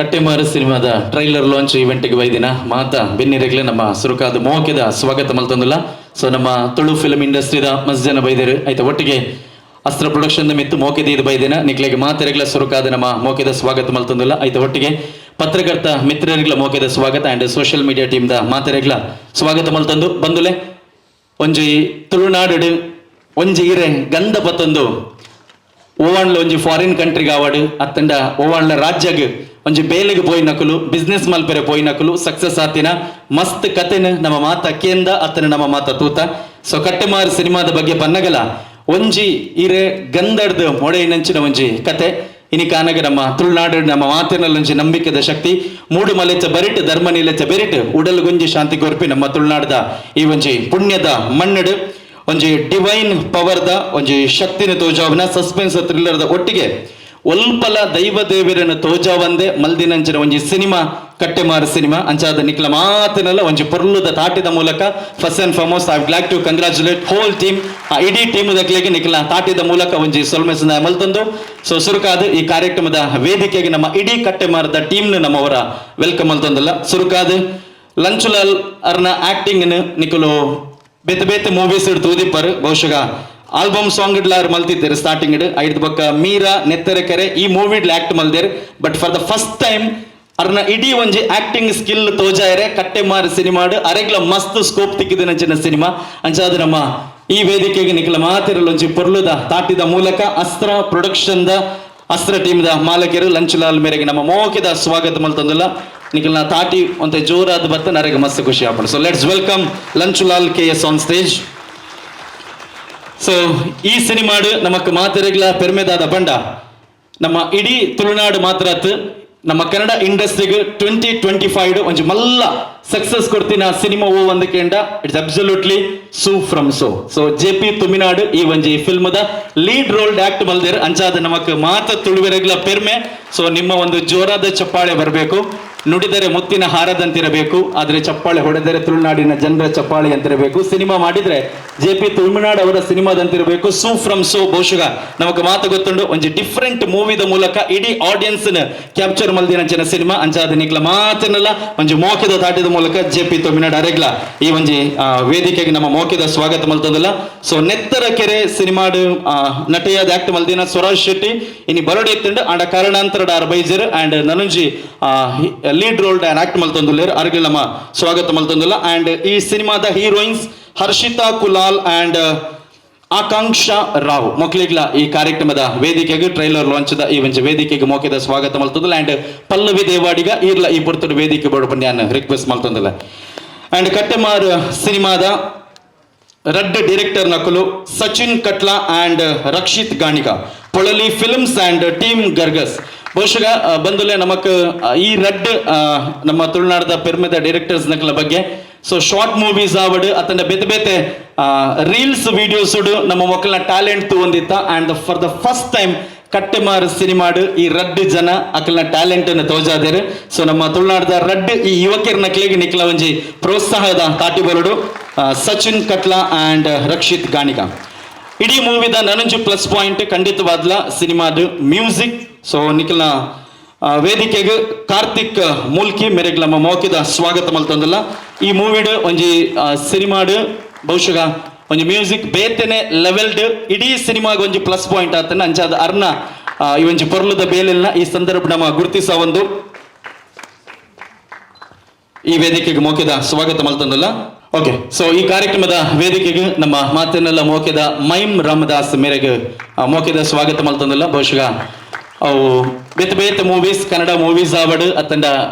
ಕಟ್ಟೆಮಾರು ಸಿನಿಮಾದ trailer launch ಇವೆಂಟ್ಗೆ ಬೈದಿನ ಮಾತ ಬೆನ್ನಿರೆಗ್ಲೆ ನಮ್ಮ ಸುರುಕಾದ ಮೋಕೆದ ಸ್ವಾಗತ ಮಲ್ತೊಂದುಲ್ಲ. ಸೊ ನಮ್ಮ ತುಳು ಫಿಲ್ಮ್ ಇಂಡಸ್ಟ್ರಿದ ಮಸ್ತ್ ಜನ ಬೈದೇರು. ಆಯ್ತ ಒಟ್ಟಿಗೆ ಅಸ್ತ್ರ ಪ್ರೊಡಕ್ಷನ್ ಮಿತ್ತು ಮೋಕೆ ದೀದ್ ಬೈದಿನ ನಿಕ್ಲೆಗ್ ಮಾತೆರೆಗ್ಲ ಸುರುಕಾದ ನಮ್ಮ ಮೋಕೆದ ಸ್ವಾಗತ ಮಲ್ತೊಂದುಲ್ಲ. ಆಯ್ತ ಒಟ್ಟಿಗೆ ಪತ್ರಕರ್ತ ಮಿತ್ರರಿಗ್ಲ ಮೋಕೆದ ಸ್ವಾಗತ ಅಂಡ್ ಸೋಷಿಯಲ್ ಮೀಡಿಯಾ ಟೀಮ್ the ಮಾತೆರೆಗ್ಲ ಸ್ವಾಗತ ಮಲ್ತೊಂದು. ಬಂದುಲೆ, ಒಂಜಿ ತುಳುನಾಡು ಒಂಜಿ ಇರೆ ಗಂಧ ಪತ್ತೊಂದು ಓವಾಂಡ್ಲ ಒಂಜಿ ಫಾರಿನ್ ಕಂಟ್ರಿಗೆ ಆವಡ್ ಅತ್ತಂಡ ಓವಾಂಡ್ಲ ರಾಜ್ಯಗ್ ಒಂಜಿ ಬೇಲೆಗ್ ಪೋಯಿನಕುಲು, ಬಿಸ್ನೆಸ್ ಮಲ್ಪೆರೆ ಪೋಯಿನಕುಲು ಸಕ್ಸಸ್ ಆತಿನ ಮಸ್ತ್ ಕತೆನ್ ನಮ್ಮ ಮಾತ ಕೇಂದ ಅತ್ತನ ನಮ್ಮ ಮಾತ ತೂತ. ಸೊ ಕಟ್ಟೆಮಾರು ಸಿನಿಮಾದ ಬಗ್ಗೆ ಪನ್ನಗಲ ಒಂಜಿ ಇರೆ ಗಂಧಡ್ದು ಮೊಡೆಯಿನಂಚಿನ ಒಂಜಿ ಕತೆ. ಇನಿ ಕಾನಗ ನಮ್ಮ ತುಳುನಾಡು ನಮ್ಮ ಮಾತಿನಲ್ಲಿ ಒಂಜಿ ನಂಬಿಕೆದ ಶಕ್ತಿ. ಮೂಡು ಮಲೆಚ ಬರಿಟ್, ಧರ್ಮ ನಿಲೆಚ ಬೆರಿಟ್, ಉಡಲ್ ಗುಂಜಿ ಶಾಂತಿ ಕೊರ್ಪಿ ನಮ್ಮ ತುಳುನಾಡದ ಈ ಒಂಜಿ ಪುಣ್ಯದ ಮಣ್ಣಡು ಒಂಜಿ ಡಿವೈನ್ ಪವರ್ದ ಒಂಜಿ ಶಕ್ತಿನ ತೋಜಾವನ, ಸಸ್ಪೆನ್ಸ್ ಥ್ರಿಲ್ಲರ್ದ ಒಟ್ಟಿಗೆ ಒಲ್ಪಲ ದೈವ ದೇವರನ್ನು ತೋಜಾವಂದೆ ಮಲ್ದಿನಂಚಿನ ಒಂಜಿ ಸಿನಿಮಾ ಕಟ್ಟೆಮಾರು ಸಿನಿಮಾ. ಅಂಚಾದ ನಿಕ್ಲ ಮಾತಿನಲ್ಲ ಒಂಜಿ ಪೊರ್ಲುದ ತಾಟಿದ ಮೂಲಕ, first and foremost, I like to congratulate whole team. ಆ ಇಡೀ ಟೀಮ್ ದಕ್ಲೆಗೆ ನಿಕ್ಲ ತಾಟಿದ ಮೂಲಕ ಒಂಜಿ ಸೊಲ್ಮೆ ಸಂದಾಯ ಮಲ್ತೊಂದು. ಸೊ ಸುರುಕಾದ ಈ ಕಾರ್ಯಕ್ರಮದ ವೇದಿಕೆಗೆ ನಮ್ಮ ಇಡೀ ಕಟ್ಟೆಮಾರದ ಟೀಮ್ ನಮ್ಮವರ welcome ಮಲ್ತೊಂದಲ್ಲ. ಸುರುಕಾದ ಲಂಚುಲಾಲ್ ಅರ್ನ ಆಕ್ಟಿಂಗ್ ನಿಕುಲು ಬೇತೆ ಬೇತೆ ಮೂವೀಸ್ ತೂದಿಪ್ಪರ್. ಬಹುಶಃ ಆಲ್ಬಮ್ ಸಾಂಗ್ ಇಡ್ಲಾರ್ ಮಲ್ತಿದ್ದೇರು ಸ್ಟಾರ್ಟಿಂಗ್. ಐದು ಬೊಕ್ಕ ಮೀರಾ, ನೆತ್ತೆರೆ ಕೆರೆ ಈ ಮೂವಿ ಆಕ್ಟ್ ಮಲ್ದೇರ್. But for the first time ಅರ್ನ ಇಡೀ ಒಂಜಿ ಆಕ್ಟಿಂಗ್ ಸ್ಕಿಲ್ ತೋಜಾಯರೆ ಕಟ್ಟೆಮಾರು ಸಿನಿಮಾಡು. ಅರೆಗ್ಲ ಮಸ್ತ್ ಸ್ಕೋಪ್ ತಿಕ್ಕಿದಿನ ಸಿನಿಮಾ. ಅಂಚಾದ ನಮ್ಮ ಈ ವೇದಿಕೆಗೆ ನಿಖಲ ಮಾತಿರಲು ಒಂಜಿ ಪೊರ್ಲುದ ತಾಟಿದ ಮೂಲಕ ಅಸ್ತ್ರ ಪ್ರೊಡಕ್ಷನ್ the ಅಸ್ತ್ರ ಟೀಮ್ the ಮಾಲಕರು ಲಂಚುಲಾಲ್ ಮೇರೆಗೆ ನಮ್ಮ ಮೋಕೆದ ಸ್ವಾಗತ ಮಲ್ತೊಂದುಲ್ಲ. ನಿಖಲ್ನ ತಾಟಿ ಒಂತೆ ಜೋರಾದ ಬತ್ತ ನರೆಗೆ ಮಸ್ತ್ ಖುಷಿ ಆಪುಂಡು. So let's welcome Lanchulal K S on stage. So ಈ ಸಿನಿಮಾಡು ನಮಕ್ ಮಾತೆರೆಗ್ಲ ಪೆರ್ಮೆದಾದ ಬಂಡ, ನಮ್ಮ ಇಡೀ ತುಳುನಾಡು ಮಾತ್ರ ಅತ್, ನಮ್ಮ ಕನ್ನಡ ಇಂಡಸ್ಟ್ರಿಗೆ 2025 ಒಂಜಿ ಮಲ್ಲ ಸಕ್ಸಸ್ ಕೊಡ್ತಿನ ಸಿನಿಮಾ ಓ ಒಂದು ಕೇಂಡ, it's absolutely Su from so. So J P Thuminadu ಈ ಒಂಜಿ ಫಿಲ್ಮ್ದ ಲೀಡ್ ರೋಲ್ ಆಕ್ಟ್ ಮಲ್ದೇರ್. ಅಂಚಾದ ನಮಕ್ ಮಾತ ತುಳುವೆರೆಗ್ಲ ಪೆರ್ಮೆ. ಸೊ ನಿಮ್ಮ ಒಂದು ಜೋರಾದ ಚಪ್ಪಾಳೆ ಬರಬೇಕು. ನುಡಿದರೆ ಮುತ್ತಿನ ಹಾರದಂತಿರಬೇಕು, ಆದ್ರೆ ಚಪ್ಪಾಳೆ ಹೊಡೆದರೆ ತುಳುನಾಡಿನ ಜನರ ಚಪ್ಪಾಳೆ ಅಂತಿರಬೇಕು. ಸಿನಿಮಾ ಮಾಡಿದ್ರೆ ಜೆ ಪಿ ತುಳುನಾಡು ಅವರ ಸಿನಿಮಾದಂತಿರಬೇಕು. ಸು ಫ್ರಮ್ ಸೋ ಬಹುಶಃ ನಮಕ್ ಮಾತು ಗೊತ್ತುಂಡು. ಒಂಜಿ ಡಿಫ್ರೆಂಟ್ ಮೂವಿದ ಮೂಲಕ ಇಡೀ ಆಡಿಯನ್ಸ್ ಕ್ಯಾಪ್ಚರ್ ಮಲ್ದಿನ ಜನ ಸಿನಿಮಾ. ಅಂಚಾದ ನಿಕ್ಲ ಮಾತನ್ನೆಲ್ಲ ಒಂಜಿ ಮೋಕೆದ ತಾಟಿದ ಮೂಲಕ ಜೆ ಪಿ ತುಮಿನಾಡು ಅರೆಗ್ಲ ಈ ಒಂಜಿ ವೇದಿಕೆಗೆ ನಮ್ಮ ಮೋಕೆದ ಸ್ವಾಗತ ಮಲ್ತದಲ್ಲ. ಸೊ ನೆತ್ತರ ಕೆರೆ ಸಿನಿಮಾಡು ನಟಿಯಾದ ಆಕ್ಟ್ ಮಲ್ದಿನ ಸ್ವರಾಜ್ ಶೆಟ್ಟಿ ಇನಿ ಬರೋಡೆ ಇತ್ತುಂಡು. ಆಂಡ ಕಾರಣಾಂತರ ಆರ್ ಬೈಜರ್. ಅಂಡ್ ನನೊಂಜಿ ಲೀಡ್ ರೋಲ್ ಆಕ್ಟ್ ಮಲ್ತೊಂದುಲ್ಲೆರ್, ಅರ್ಗ್ ನಮ್ಮ ಸ್ವಾಗತ ಮಲ್ತೊಂದುಲ್ಲ. ಅಂಡ್ ಈ ಸಿನಿಮಾದ ಹೀರೋಯಿನ್ಸ್ ಹರ್ಷಿತಾ ಕುಲಾಲ್ ಅಂಡ್ ಆಕಾಂಕ್ಷಾ ರಾವ್ ಮೊಕ್ಲಿಗ್ಲ ಈ ಕಾರ್ಯಕ್ರಮದ ವೇದಿಕೆಗೆ, ಟ್ರೈಲರ್ ಲಾಂಚ್ ಈ ಒಂಜಿ ವೇದಿಕೆಗೆ ಮೋಕೆದ ಸ್ವಾಗತ ಮಲ್ತೊಂದುಲ್ಲ. ಅಂಡ್ ಪಲ್ಲವಿ ದೇವಾಡಿಗ ಈರ್ಲ ಈ ಪೊರ್ತುಡು ವೇದಿಕೆ ಬೋಡು ಪಂಡ್ಯಾನ್ ರಿಕ್ವೆಸ್ಟ್ ಮಲ್ತೊಂದುಲ್ಲ. ಅಂಡ್ ಕಟ್ಟೆಮಾರ್ ಸಿನಿಮಾದ ರಡ್ಡ್ ಡೈರೆಕ್ಟರ್ ನಕುಲು Sachin Katla and Rakshit Ganiga, Polali films and team ಗರ್ಗಸ್. ಬಹುಶಃ ಬಂದುಲೆ ನಮಕ್ ಈ ರಡ್ಡ್ ನಮ್ಮ ತುಳುನಾಡದ ಪೆರ್ಮೆದ ಡೈರೆಕ್ಟರ್ಸ್ ನಕಲ ಬಗ್ಗೆ, ಸೊ ಶಾರ್ಟ್ ಮೂವೀಸ್ ಆವಡ್ ಅತಂಡ ಬೇತೆ ಬೇತೆ ರೀಲ್ಸ್ ವಿಡಿಯೋಸ್ ನಮ್ಮ ಮಕ್ಕಳನ್ನ ಟ್ಯಾಲೆಂಟ್ ತೂವೊಂದಿತ್ತ. And for the first time Kattemar ಸಿನಿಮಾಡು ಈ ರಡ್ಡ್ ಜನ ಅಕಲ್ನ ಟ್ಯಾಲೆಂಟ್ ಅನ್ನು ತೋಜಾದೇರು. ಸೊ ನಮ್ಮ ತುಳುನಾಡದ ರಡ್ಡ್ ಈ ಯುವಕರ ನಕ್ಲೆಗೆ ನಿಕ್ಲ ಒಂಜಿ ಪ್ರೋತ್ಸಾಹದ ತಾಟಿ ಬರಡು, ಸಚಿನ್ ಕಟ್ಲಾ ಅಂಡ್ ರಕ್ಷಿತ್ ಗಾಣಿಗ. ಇಡೀ ಮೂವಿದ ನನೊಂಜಿ ಪ್ಲಸ್ ಪಾಯಿಂಟ್ ಖಂಡಿತವಾದ್ಲ ಸಿನಿಮಾದ ಮ್ಯೂಸಿಕ್. ಸೊ ನಿಖಲ್ನ ವೇದಿಕೆಗೆ ಕಾರ್ತಿಕ್ ಮೂಲ್ಕಿ ಮೇರೆಗ್ ನಮ್ಮ ಮೌಖಿದ ಸ್ವಾಗತ ಮಲ್ತೊಂದುಲ್ಲ. ಈ ಮೂವಿಡ್ ಒಂಜಿ ಸಿನಿಮಾಡ್ ಬಹುಶಃ ಒಂಜಿ ಮ್ಯೂಸಿಕ್ ಬೇತೆನೆ ಲೆವೆಲ್ಡ್ ಇಡೀ ಸಿನಿಮಾಗ ಒಂಜಿ ಪ್ಲಸ್ ಪಾಯಿಂಟ್ ಆತನ. ಅಂಚಾದ ಅರ್ನ ಈ ಒಂಜಿ ಪೊರ್ಲುದ ಬೇಲೆಲ್ನ ಈ ಸಂದರ್ಭ ನಮ್ಮ ಗುರುತಿಸ ಒಂದು ಈ ವೇದಿಕೆಗೆ ಮೋಕೆದ ಸ್ವಾಗತ ಮಲ್ತೊಂದುಲ್ಲ. ಓಕೆ, ಸೊ ಈ ಕಾರ್ಯಕ್ರಮದ ವೇದಿಕೆಗೆ ನಮ್ಮ ಮಾತಿನೆಲ್ಲ ಮೋಕೆದ ಮೈಮ್ ರಾಮದಾಸ್ ಮೇರೆಗೆ ಮೋಕೆದ ಸ್ವಾಗತ ಮಲ್ತೊಂದುಲ್ಲ. ಬಹುಶಃ ಅವು ಬೇತೆ ಬೇತೆ ಮೂವೀಸ್, ಕನ್ನಡ ಮೂವೀಸ್ ಆವಡ್ ಅತ್ತಂಡ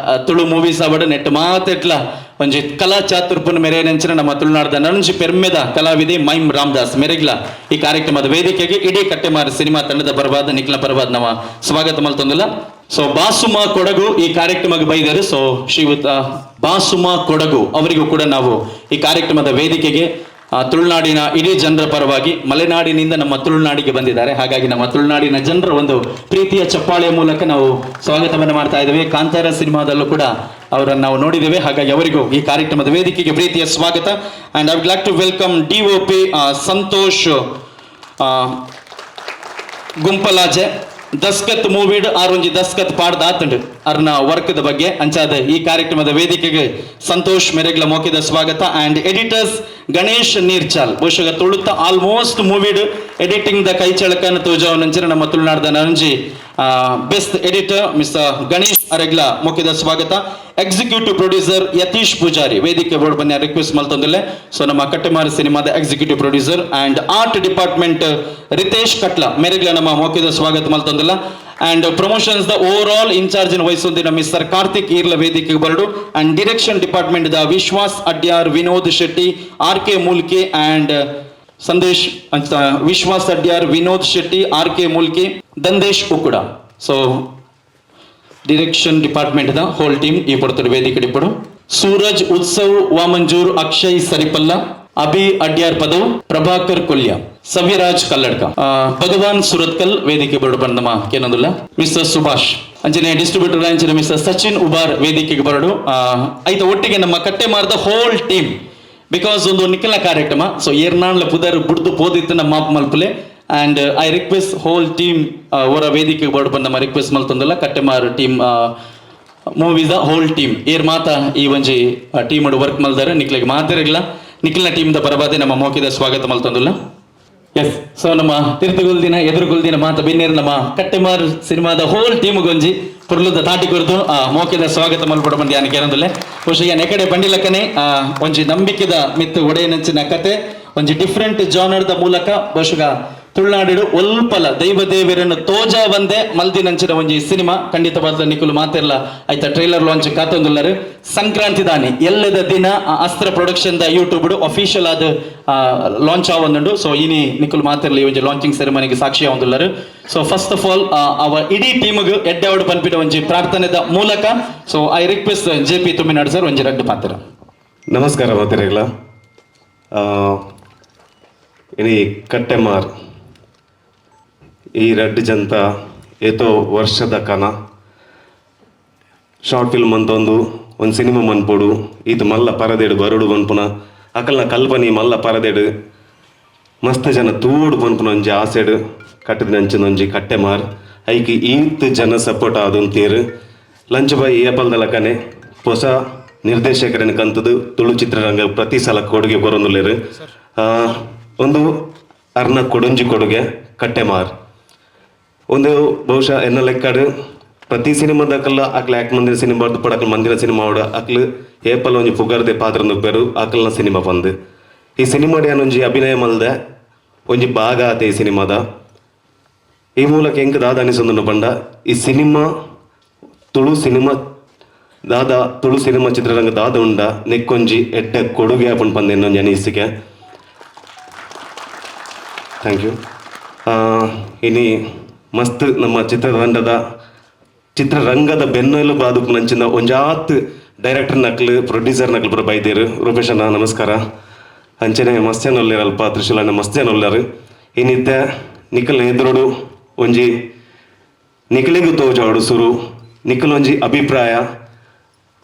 ತುಳು ಮೂವೀಸ್ ಆವಡ್, ನೆಟ್ ಮಾತೆಟ್ಲ ಒಂಜಿ ಕಲಾ ಚಾತುರ್ಪುನ ಮೇರೆ ನೆಂಚಿನ ನಮ್ಮ ತುಳುನಾಡದ ನನಂಜಿ ಪೆರ್ಮೆದ ಕಲಾವಿದೆ ಮೈಮ್ ರಾಮದಾಸ್ ಮೇರೆಗ್ಲ ಈ ಕಾರ್ಯಕ್ರಮದ ವೇದಿಕೆಗೆ ಇಡೀ ಕಟ್ಟೆಮಾರು ಸಿನಿಮಾ ತಂಡದ ಪರವಾದ, ನಿಖಿಲ ಪರವಾದ ನಮ್ಮ ಸ್ವಾಗತ ಮಲ್ತೊಂದುಲ್ಲ. ಸೊ ಬಾಸುಮ ಕೊಡಗು ಈ ಕಾರ್ಯಕ್ರಮಕ್ಕೆ ಬೈದರು. ಸೊ ಶ್ರೀಯುತ ಬಾಸುಮ ಕೊಡಗು ಅವರಿಗೂ ಕೂಡ ನಾವು ಈ ಕಾರ್ಯಕ್ರಮದ ವೇದಿಕೆಗೆ ತುಳುನಾಡಿನ ಇಡೀ ಜನರ ಪರವಾಗಿ, ಮಲೆನಾಡಿನಿಂದ ನಮ್ಮ ತುಳುನಾಡಿಗೆ ಬಂದಿದ್ದಾರೆ. ಹಾಗಾಗಿ ನಮ್ಮ ತುಳುನಾಡಿನ ಜನರ ಒಂದು ಪ್ರೀತಿಯ ಚಪ್ಪಾಳೆಯ ಮೂಲಕ ನಾವು ಸ್ವಾಗತವನ್ನು ಮಾಡ್ತಾ ಇದ್ದೇವೆ. ಕಾಂತಾರ ಸಿನಿಮಾದಲ್ಲೂ ಕೂಡ ಅವರನ್ನು ನಾವು ನೋಡಿದ್ದೇವೆ. ಹಾಗಾಗಿ ಅವರಿಗೂ ಈ ಕಾರ್ಯಕ್ರಮದ ವೇದಿಕೆಗೆ ಪ್ರೀತಿಯ ಸ್ವಾಗತ. And I would like to welcome DOP Santosh Gumpalaje. Daskat ಮೂವಿಡ್ ಆರೊಂಜಿ Daskat ಪಾಡ್ದ ಆತುಂಡು ಅರ್ನ ವರ್ಕ್ದ ಬಗ್ಗೆ. ಅಂಚಾದ ಈ ಕಾರ್ಯಕ್ರಮದ ವೇದಿಕೆಗೆ ಸಂತೋಷ್ ಮೆರೆಗ್ಲ ಮೋಕಿದ ಸ್ವಾಗತ. ಅಂಡ್ ಎಡಿಟರ್ಸ್ ಗಣೇಶ್ ನೀರ್ಚಾಲ್, ಬಹುಶಃ ತುಳುತ್ತ ಆಲ್ಮೋಸ್ಟ್ ಮೂವಿಡ್ ಎಡಿಟಿಂಗ್ the ಕೈ ಚಳಕನ ತೋಜಾವನಂಚಿನ ನಮ್ಮ ತುಳುನಾಡ್ದ ನಂಜಿ best editor mister Ganesh ಅರೆಗ್ಲ ಮೋಕಿದ ಸ್ವಾಗತ. ಎಕ್ಸಿಕ್ಯೂಟಿವ್ ಪ್ರೊಡ್ಯೂಸರ್ ಯತೀಶ್ ಪೂಜಾರಿ ವೇದಿಕೆ ಬೋರ್ಡ್ ಬನ್ನಿ ರಿಕ್ವೆಸ್ಟ್ ಮಲ್ತೊಂದಿಲ್ಲ. ಸೊ ನಮ್ಮ ಕಟ್ಟೆಮಾರು ಸಿನಿಮಾದ executive producer and art department Ritesh Katla ಮೆರೆಗ್ಲ ನಮ್ಮ ಮೋಕಿದ ಸ್ವಾಗತ ಮಲ್ತೊಂದಿಲ್ಲ. And promotions the overall incharge ವಹಿಸೊಂದಿನ mister Karthik ಈರ್ಲ ವೇದಿಕೆಗೆ ಬರಡು. And direction department the Vishwas Adyar, Vinod Shetty, R K Mulki and Sandesh ಅಂತ, ವಿಶ್ವಾಸ್ Adyar, Vinod Shetty, R K Mulki, Dandesh Ukkuda. So direction department the whole team ಈ ಪಡ್ತಾರೆ ವೇದಿಕೆ ಇಪ್ಪಡು. ಸೂರಜ್ ಉತ್ಸವ್ ವಾಮಂಜೂರ್, ಅಕ್ಷಯ್ ಸರಿಪಲ್ಲ, ಅಭಿ ಅಡ್ಯಾರ್ ಪದವ್, ಪ್ರಭಾಕರ್ ಕೊಲ್ಯ, ಸವ್ಯರಾಜ್ ಕಲ್ಲಡ್ಕ, ಭಗವಾನ್ ಸುರತ್ಕಲ್ ವೇದಿಕೆ ಬರಡು ಬಂದಮ್ಮ ಕೇನೊಂದುಲ್ಲ. Mister Subhash ಅಂಚನೆ ಡಿಸ್ಟ್ರಿಬ್ಯೂಟರ್ ಅಂಚನೆ ಮಿಸ್ಟರ್ ಸಚಿನ್ ಉಬಾರ್ ವೇದಿಕೆಗೆ ಬರಡು. ಐತ ಒಟ್ಟಿಗೆ ನಮ್ಮ ಕಟ್ಟೆಮಾರದ whole team, because ಒಂದು ನಿಖಲ ಕಾರ್ಯಕ್ರಮ. ಸೊ ಏರ್ನಾಳ್ಲ ಪುದರ್ ಬುಡ್ದು ಪೋದಿತ್ತು ನಮ್ಮ ಮಾಪ್ ಮಲ್ಪುಲೆ. And I request whole team ಅವರ ವೇದಿಕೆಗೆ ಬರಡು ಬಂದ ನಮ್ಮ ರಿಕ್ವೆಸ್ಟ್ ಮಲ್ತೊಂದಲ್ಲ. Kattemar team movies whole team ಏರ್ ಮಾತ ಈ ಒಂಜಿ ಟೀಮ್ ವರ್ಕ್ ಮಲ್ದಾರೆ, ನಿಕ್ಲೆಗ್ ಮಾತಿರಗಿಲ್ಲ. ನಿಖಿಲ್ನ ಟೀಮ್ the ಪರವಾದೆ ನಮ್ಮ ಮೋಕಿದ ಸ್ವಾಗತ ಮಲ್ತೊಂದುಲ್ಲ. ಎಸ್, ಸೊ ನಮ್ಮ ತಿರುತುಗುಲ್ದಿನ ಎದುರುಗುಲ್ದಿನ ಮಾತ ಬೆನ್ನೇರು ನಮ್ಮ ಕಟ್ಟೆಮಾರ್ ಸಿನಿಮಾದ ಹೋಲ್ ಟೀಮ್ ಗೊಂಜಿ ಪುರ್ಲುದ ತಾಟಿ ಕೊರ್ದು ಆ ಮೋಕೆದ ಸ್ವಾಗತ ಮಲ್ಪಡ ಬಂದಿ ಯಾನ ಕೇನೊಂದುಲ್ಲೆ. ಬಹುಶಃ ಯಾನ್ ಎಕಡೆ ಬಂಡಿಲಕ್ಕನೆ ಒಂಜಿ ನಂಬಿಕೆದ ಮಿತ್ತು ಒಡೆಯನಂಚಿನ ಕತೆ, ಒಂಜಿ ಡಿಫ್ರೆಂಟ್ ಜಾನರ್ದ ಮೂಲಕ ಬಹುಶಃ ತುಳುನಾಡು ಒಲ್ಪಲ ದೈವ ದೇವರನ್ನು ತೋಜ ಬಂದೆ ಮಲ್ದಿನಂಚಿನ ಒಂಜಿ ಸಿನಿಮಾ. ಖಂಡಿತವಾದ ನಿಕುಲು ಮಾತೆಲ್ಲ ಆಯ್ತಾ ಟ್ರೈಲರ್ ಲಾಂಚ್ ಕಾತೊಂದುಲ್ಲರು. ಸಂಕ್ರಾಂತಿ ದಾನಿ ಎಲ್ಲದ ದಿನ ಆ ಅಸ್ತ್ರ production the YouTube official ಆದ ಲಾಂಚ್ ಆವೊಂದುಂಡು. ಸೊ ಇನಿ ನಿಕುಲು ಮಾತೆರ್ಲ ಈ ಒಂಜಿ ಲಾಂಚಿಂಗ್ ಸೆರೆಮನಿಗೆ ಸಾಕ್ಷಿ ಆವೊಂದುಲ್ಲರು. So first of all ಅವ ಇಡೀ ಟೀಮ್ಗ್ ಎಡ್ಡೆ ಪನ್ಪಿನ ಒಂಜಿ ಪ್ರಾರ್ಥನೆದ ಮೂಲಕ, so I request J P Thuminadu sir ಒಂಜಿ ರಡ್ಡು ಪಾತ್ರ. ನಮಸ್ಕಾರ ಮಾತೆರೆಗ್ಲ. ಇನಿ ಕಟ್ಟೆಮಾರ್ ಈ ರಡ್ಡು ಜಂತ ಏತೋ ವರ್ಷದ ಕನ. ಶಾರ್ಟ್ ಫಿಲ್ಮ್ ಅಂತ ಒಂದು ಒಂದು ಸಿನಿಮಾ ಮನ್ಪೊಡು, ಇದು ಮಲ್ಲ ಪರದೇಡು ಬರುಡು ಪನ್ಪುನ ಅಕಲ್ನ ಕಲ್ಪನೆ, ಮಲ್ಲ ಪರದೇಡು ಮಸ್ತ್ ಜನ ತೂಡು ಪನ್ಪುನ ಒಂಜಿ ಆಸೆಡು ಕಟ್ಟದ ಅಂಚಿನ ಒಂಜಿ ಕಟ್ಟೆಮಾರ್. ಐಕ್ ಈತ್ ಜನ ಸಪೋರ್ಟ್ ಆದುಂತೀರು. ಲಂಚ್ ಬಾಯಿ ಏಪಲ್ದ ಲಕನೆ ಹೊಸ ನಿರ್ದೇಶಕರನ್ನು ಕಂತದು ತುಳು ಚಿತ್ರರಂಗ ಪ್ರತಿ ಸಲ ಕೊಡುಗೆ ಕೊರೊಂದುಲ್ಲೆರ್. ಒಂದು ಅರ್ನ ಕೊಡೊಂಜಿ ಕೊಡುಗೆ ಕಟ್ಟೆಮಾರ್. ಒಂದು ಬಹುಶಃ ಎನ್ನ ಲೆಕ್ಕಡು ಪ್ರತಿ ಸಿನಿಮಾದಕಲ್ಲ ಅಕ್ಲ ಯಾಕೆ ಮಂದಿನ ಸಿನಿಮಾ ಪಡಕಲ್ ಮಂದಿನ ಸಿನಿಮಾ ಆವಡು, ಅಕ್ಲು ಏಪಲ್ ಒಂಜಿ ಪುಗರ್ದೆ ಪಾತ್ರ ಪೇರು ಅಕಲ್ನ ಸಿನಿಮಾ ಪಂದು. ಈ ಸಿನಿಮಾಡ್ ಒಂಜಿ ಅಭಿನಯ ಮಲ್ದೆ ಒಂಜಿ ಭಾಗ ಆತೆ ಈ ಸಿನಿಮಾದ. ಈ ಮೂಲಕ ಎಂಕ್ ದಾದ ಅನಿಸೊಂದುಂಡು ಪಂಡ, ಈ ಸಿನಿಮಾ ತುಳು ಸಿನಿಮಾ ದಾದ, ತುಳು ಸಿನಿಮಾ ಚಿತ್ರರಂಗ ದಾದ ಉಂಡ ನೆಕ್ಕೊಂಜಿ ಎಡ್ಡೆ ಕೊಡುಗೆ ಆಪುಂಡು ಪಂದ್ ಎನ್ನೊಂಜಿ ಅನಿಸಿಕೆ. Thank you. ಇನಿ ಮಸ್ತ್ ನಮ್ಮ ಚಿತ್ರರಂಗದ ಚಿತ್ರರಂಗದ ಬೆನ್ನೆಲುಬು ನಂಚಿನ ಒಂಜಾತ್ ಡೈರೆಕ್ಟರ್ ನಕ್ಲು, ಪ್ರೊಡ್ಯೂಸರ್ ನಕ್ಲು ಪೂರ ಬೈದೇರು. ರೂಪೇಶ್ ಅಣ್ಣ, ನಮಸ್ಕಾರ. ಅಂಚನೆ ಮಸ್ತ್ ಜನ ಉಲ್ಲೇರ್ ಅಲ್ಪ, ತ್ರಿಶೂಲ ಅಣ್ಣ, ಮಸ್ತ್ ಜನ ಉಲ್ಲಾರು. ಇನ್ನಿತ್ತೆ ನಿಕಲ್ ಎದುರುಡು ಒಂಜಿ ನಿಕಲಿಗೂ ತೋಜಾಡು ಸುರು ನಿಕಲ್ ಒಂಜಿ ಅಭಿಪ್ರಾಯ.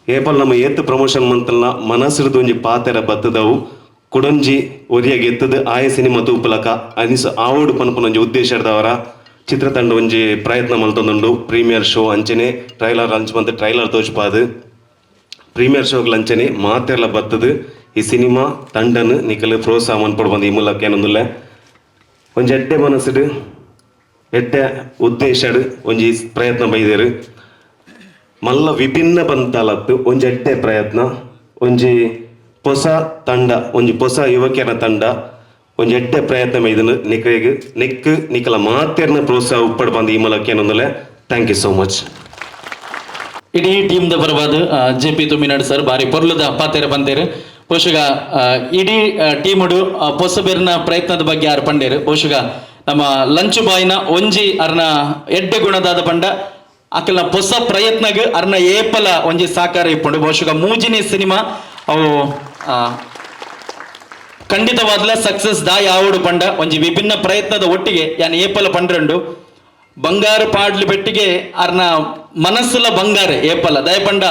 ಏಪಲ್ ನಮ್ಮ ಏತ್ ಪ್ರಮೋಷನ್ ಮಂತಲ್ನ ಮನಸ್ಸಿಡ್ದು ಒಂಜಿ ಪಾತೆರ ಬತ್ತದವು. ಕುಡೊಂಜಿ ಒರಿಯಾಗ ಎತ್ತದು ಆಯ ಸಿನಿಮಾ ತೂಪಲಕ ಅನಿಸ್ ಆವೋಡು ಪನ್ಪುನ ಒಂಜಿ ಉದ್ದೇಶ ಇರ್ದವರ ಚಿತ್ರತಂಡ ಒಂಜಿ ಪ್ರಯತ್ನ ಮಲ್ತೊಂದುಂಡು. ಪ್ರೀಮಿಯರ್ ಶೋ ಅಂಚನೆ ಟ್ರೈಲರ್ ಲಾಂಚ್ ಮಂತ್ ಟ್ರೈಲರ್ ತೋಜ್ಪಾದು ಪ್ರೀಮಿಯರ್ ಶೋಗ್ ಅಂಚನೆ ಮಾತೆರ್ಲ ಬತ್ತದು ಈ ಸಿನಿಮಾ ತಂಡನ್ ನಿಕಲ್ ಪ್ರೋತ್ಸಾಹ ಮನ್ಪೊಡು ಬಂದು ಈ ಮೂಲಕ ಏನೊಂದುಲ್ಲೆ. ಒಂಜಿ ಎಡ್ಡೆ ಮನಸ್ಸುಡು ಎಡ್ಡೆ ಉದ್ದೇಶಡ್ ಒಂಜಿ ಪ್ರಯತ್ನ ಬೈದೇರು. ಮಲ್ಲ ವಿಭಿನ್ನ ಪಂತಾಲತ್ತು ಒಂಜಿ ಎಡ್ಡೆ ಪ್ರಯತ್ನ. ಒಂಜಿ ಹೊಸ ತಂಡ, ಒಂಜಿ ಹೊಸ ಯುವಕಿಯರ ತಂಡ ಒಂಜಿ ಎಡ್ಡೆ ಪ್ರಯತ್ನ ಮೈದನು. ನಿಕ್ರೆಗ್ ನೆಕ್ ನಿಕಲ ಮಾತೆರ್ನ ಪ್ರೋತ್ಸಾಹ ಉಪ್ಪಡ್ ಬಂದು ಈ ಮೂಲಕ ಏನೊಂದುಲ್ಲೆ. Thank you so much. ಇಡೀ ಟೀಮ್ ದ ಪರವಾದ J P Thuminadu sir ಬಾರಿ ಪೊರ್ಲುದ ಪಾತೆರ ಬಂದೇರು. ಬಹುಶಃ ಇಡೀ ಟೀಮುಡು ಪೊಸಬೆರ್ನ ಪ್ರಯತ್ನದ ಬಗ್ಗೆ ಯಾರು ಪಂಡೇರು. ಬಹುಶಃ ನಮ್ಮ ಲಂಚು ಬಾಯಿನ ಒಂಜಿ ಅರ್ನ ಎಡ್ಡೆ ಗುಣದಾದ ಪಂಡ ಅಕಲ್ನ ಹೊಸ ಪ್ರಯತ್ನಗ್ ಅರ್ನ ಏಪಲ ಒಂಜಿ ಸಾಕಾರ ಇಪ್ಪುಂಡು. ಬಹುಶಃ ಮೂಜಿನೇ ಸಿನಿಮಾ ಅವು ಖಂಡಿತವಾದ್ಲ ಸಕ್ಸಸ್ ದಾ ಯಾವಡು ಪಂಡ ಒಂಜಿ ವಿಭಿನ್ನ ಪ್ರಯತ್ನದ ಒಟ್ಟಿಗೆ ಯಾನ್ ಏಪಲ ಪಂಡ್ರಂಡು ಬಂಗಾರ ಪಾಡ್ಲಿ ಬೆಟ್ಟಿಗೆ ಅರ್ನ ಮನಸ್ಸುಲ ಬಂಗಾರ ಏಪಲ. ದಯಪಂಡ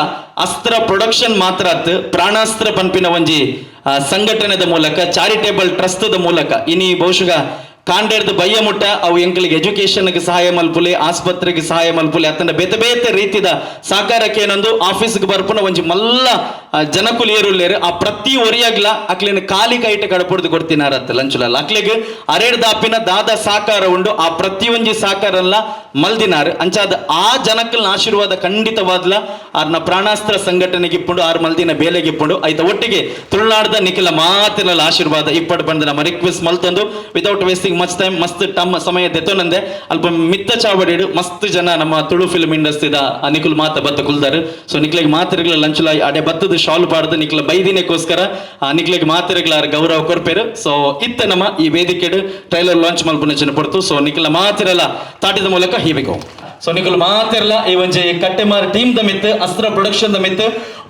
ಅಸ್ತ್ರ ಪ್ರೊಡಕ್ಷನ್ ಮಾತ್ರ ಅತ್, ಪ್ರಾಣಾಸ್ತ್ರ ಪನ್ಪಿನ ಒಂಜಿ ಸಂಘಟನೆದ ಮೂಲಕ, ಚಾರಿಟೇಬಲ್ ಟ್ರಸ್ಟ್ ಮೂಲಕ ಇನಿ ಬಹುಶಃ ಕಾಂಡೇರ್ದು ಬಯ್ಯ ಮುಟ್ಟ ಅವು ಎಂಕಲಿಗೆ ಎಜುಕೇಶನ್ಗೆ ಸಹಾಯ ಮಲ್ಪುಲಿ, ಆಸ್ಪತ್ರೆಗೆ ಸಹಾಯ ಮಲ್ಪುಲಿ, ಅತ್ತಂಡ ಬೇತೆ ಬೇತೆ ರೀತಿದ ಸಾಕಾರಕ್ಕೆ ಏನೊಂದು ಆಫೀಸ್ಗೆ ಬರ್ಪುನ ಒಂಜಿ ಮಲ್ಲ ಜನಕುಲು ಏರುಲ್ಲೇರು. ಆ ಪ್ರತಿ ಒರಿಯಾಗ್ಲ ಅಕ್ಲಿನ ಖಾಲಿ ಕೈಟ ಕಡಪುಡ್ದು ಕೊಡ್ತಿನಾರತ್ತ ಲಂಚುಲಲ್ಲ. ಅಕ್ಲಿಗೆ ಅರೇಡ್ ದಾಪಿನ ದಾದ ಸಾಕಾರ ಉಂಡು, ಆ ಪ್ರತಿಯೊಂಜಿ ಸಾಕಾರಲ್ಲ ಮಲ್ದಿನಾರ್. ಅಂಚಾದ ಆ ಜನಕ್ಕಲ್ನ ಆಶೀರ್ವಾದ ಖಂಡಿತವಾದ್ಲ ಆರ್ನ ಪ್ರಾಣಾಸ್ತ್ರ ಸಂಘಟನೆಗೆ ಇಪ್ಪುಂಡು, ಆರ್ ಮಲ್ದಿನ ಬೇಲೆಗೆ ಇಪ್ಪುಂಡು. ಐತ ಒಟ್ಟಿಗೆ ತುಳುನಾಡ್ದ ನಿಖಿಲ ಮಾತಿನ ಆಶೀರ್ವಾದ ಇಪ್ಪಡು ಬಂದ ನಮ್ಮ ರಿಕ್ವೆಸ್ಟ್ ಮಲ್ತೊಂದು, ವಿತೌಟ್ ವೇಸ್ಟಿಂಗ್ ಮಚ್ ಟೈಮ್, ಮಸ್ತ್ ಟಮ್ ಸಮಯ ದೆತ್ತೊನಂದೆ ಅಲ್ಪ ಮಿತ್ತ ಚಾವಡಿಡು ಮಸ್ತ್ ಜನ ನಮ್ಮ ತುಳು ಫಿಲ್ಮ್ ಇಂಡಸ್ಟ್ರಿದ ಆ ನಿಖುಲ್ ಮಾತ ಬತ್ತ ಕುಲ್ದಾರು. ಸೊ ನಿಕ್ಲೆಗ್ ಮಾತಿರ್ಗಳ ಲಂಚುಲ ಅಡೆ ಬತ್ತದ ಶಾಲ್ ಪಾಡ್ದು ನಿಕ್ಲ ಬೈದಿನಕ್ಕೋಸ್ಕರ ಆ ನಿಕ್ಲೆಗ್ ಮಾತಿರ್ಗಳ ಗೌರವ ಕೊರ್ಪೇರು. ಸೊ ಇತ್ತ ನಮ್ಮ ಈ ವೇದಿಕೆಡು ಟ್ರೈಲರ್ ಲಾಂಚ್ ಮಲ್ಪುನ ಪೊರ್ತು. ಸೊ ನಿಖಲ ಮಾತಿರಲ್ಲ ತಾಟಿದ ಮೂಲಕ ಹೀಬೇಕು. ಸೊ ನಿಕುಲು ಮಾತಿರಲ್ಲ ಈ ಒಂಜಿ ಕಟ್ಟೆಮಾರ್ ಟೀಮ್ the ಮಿತ್, ಅಸ್ತ್ರ ಪ್ರೊಡಕ್ಷನ್ the ಮಿತ್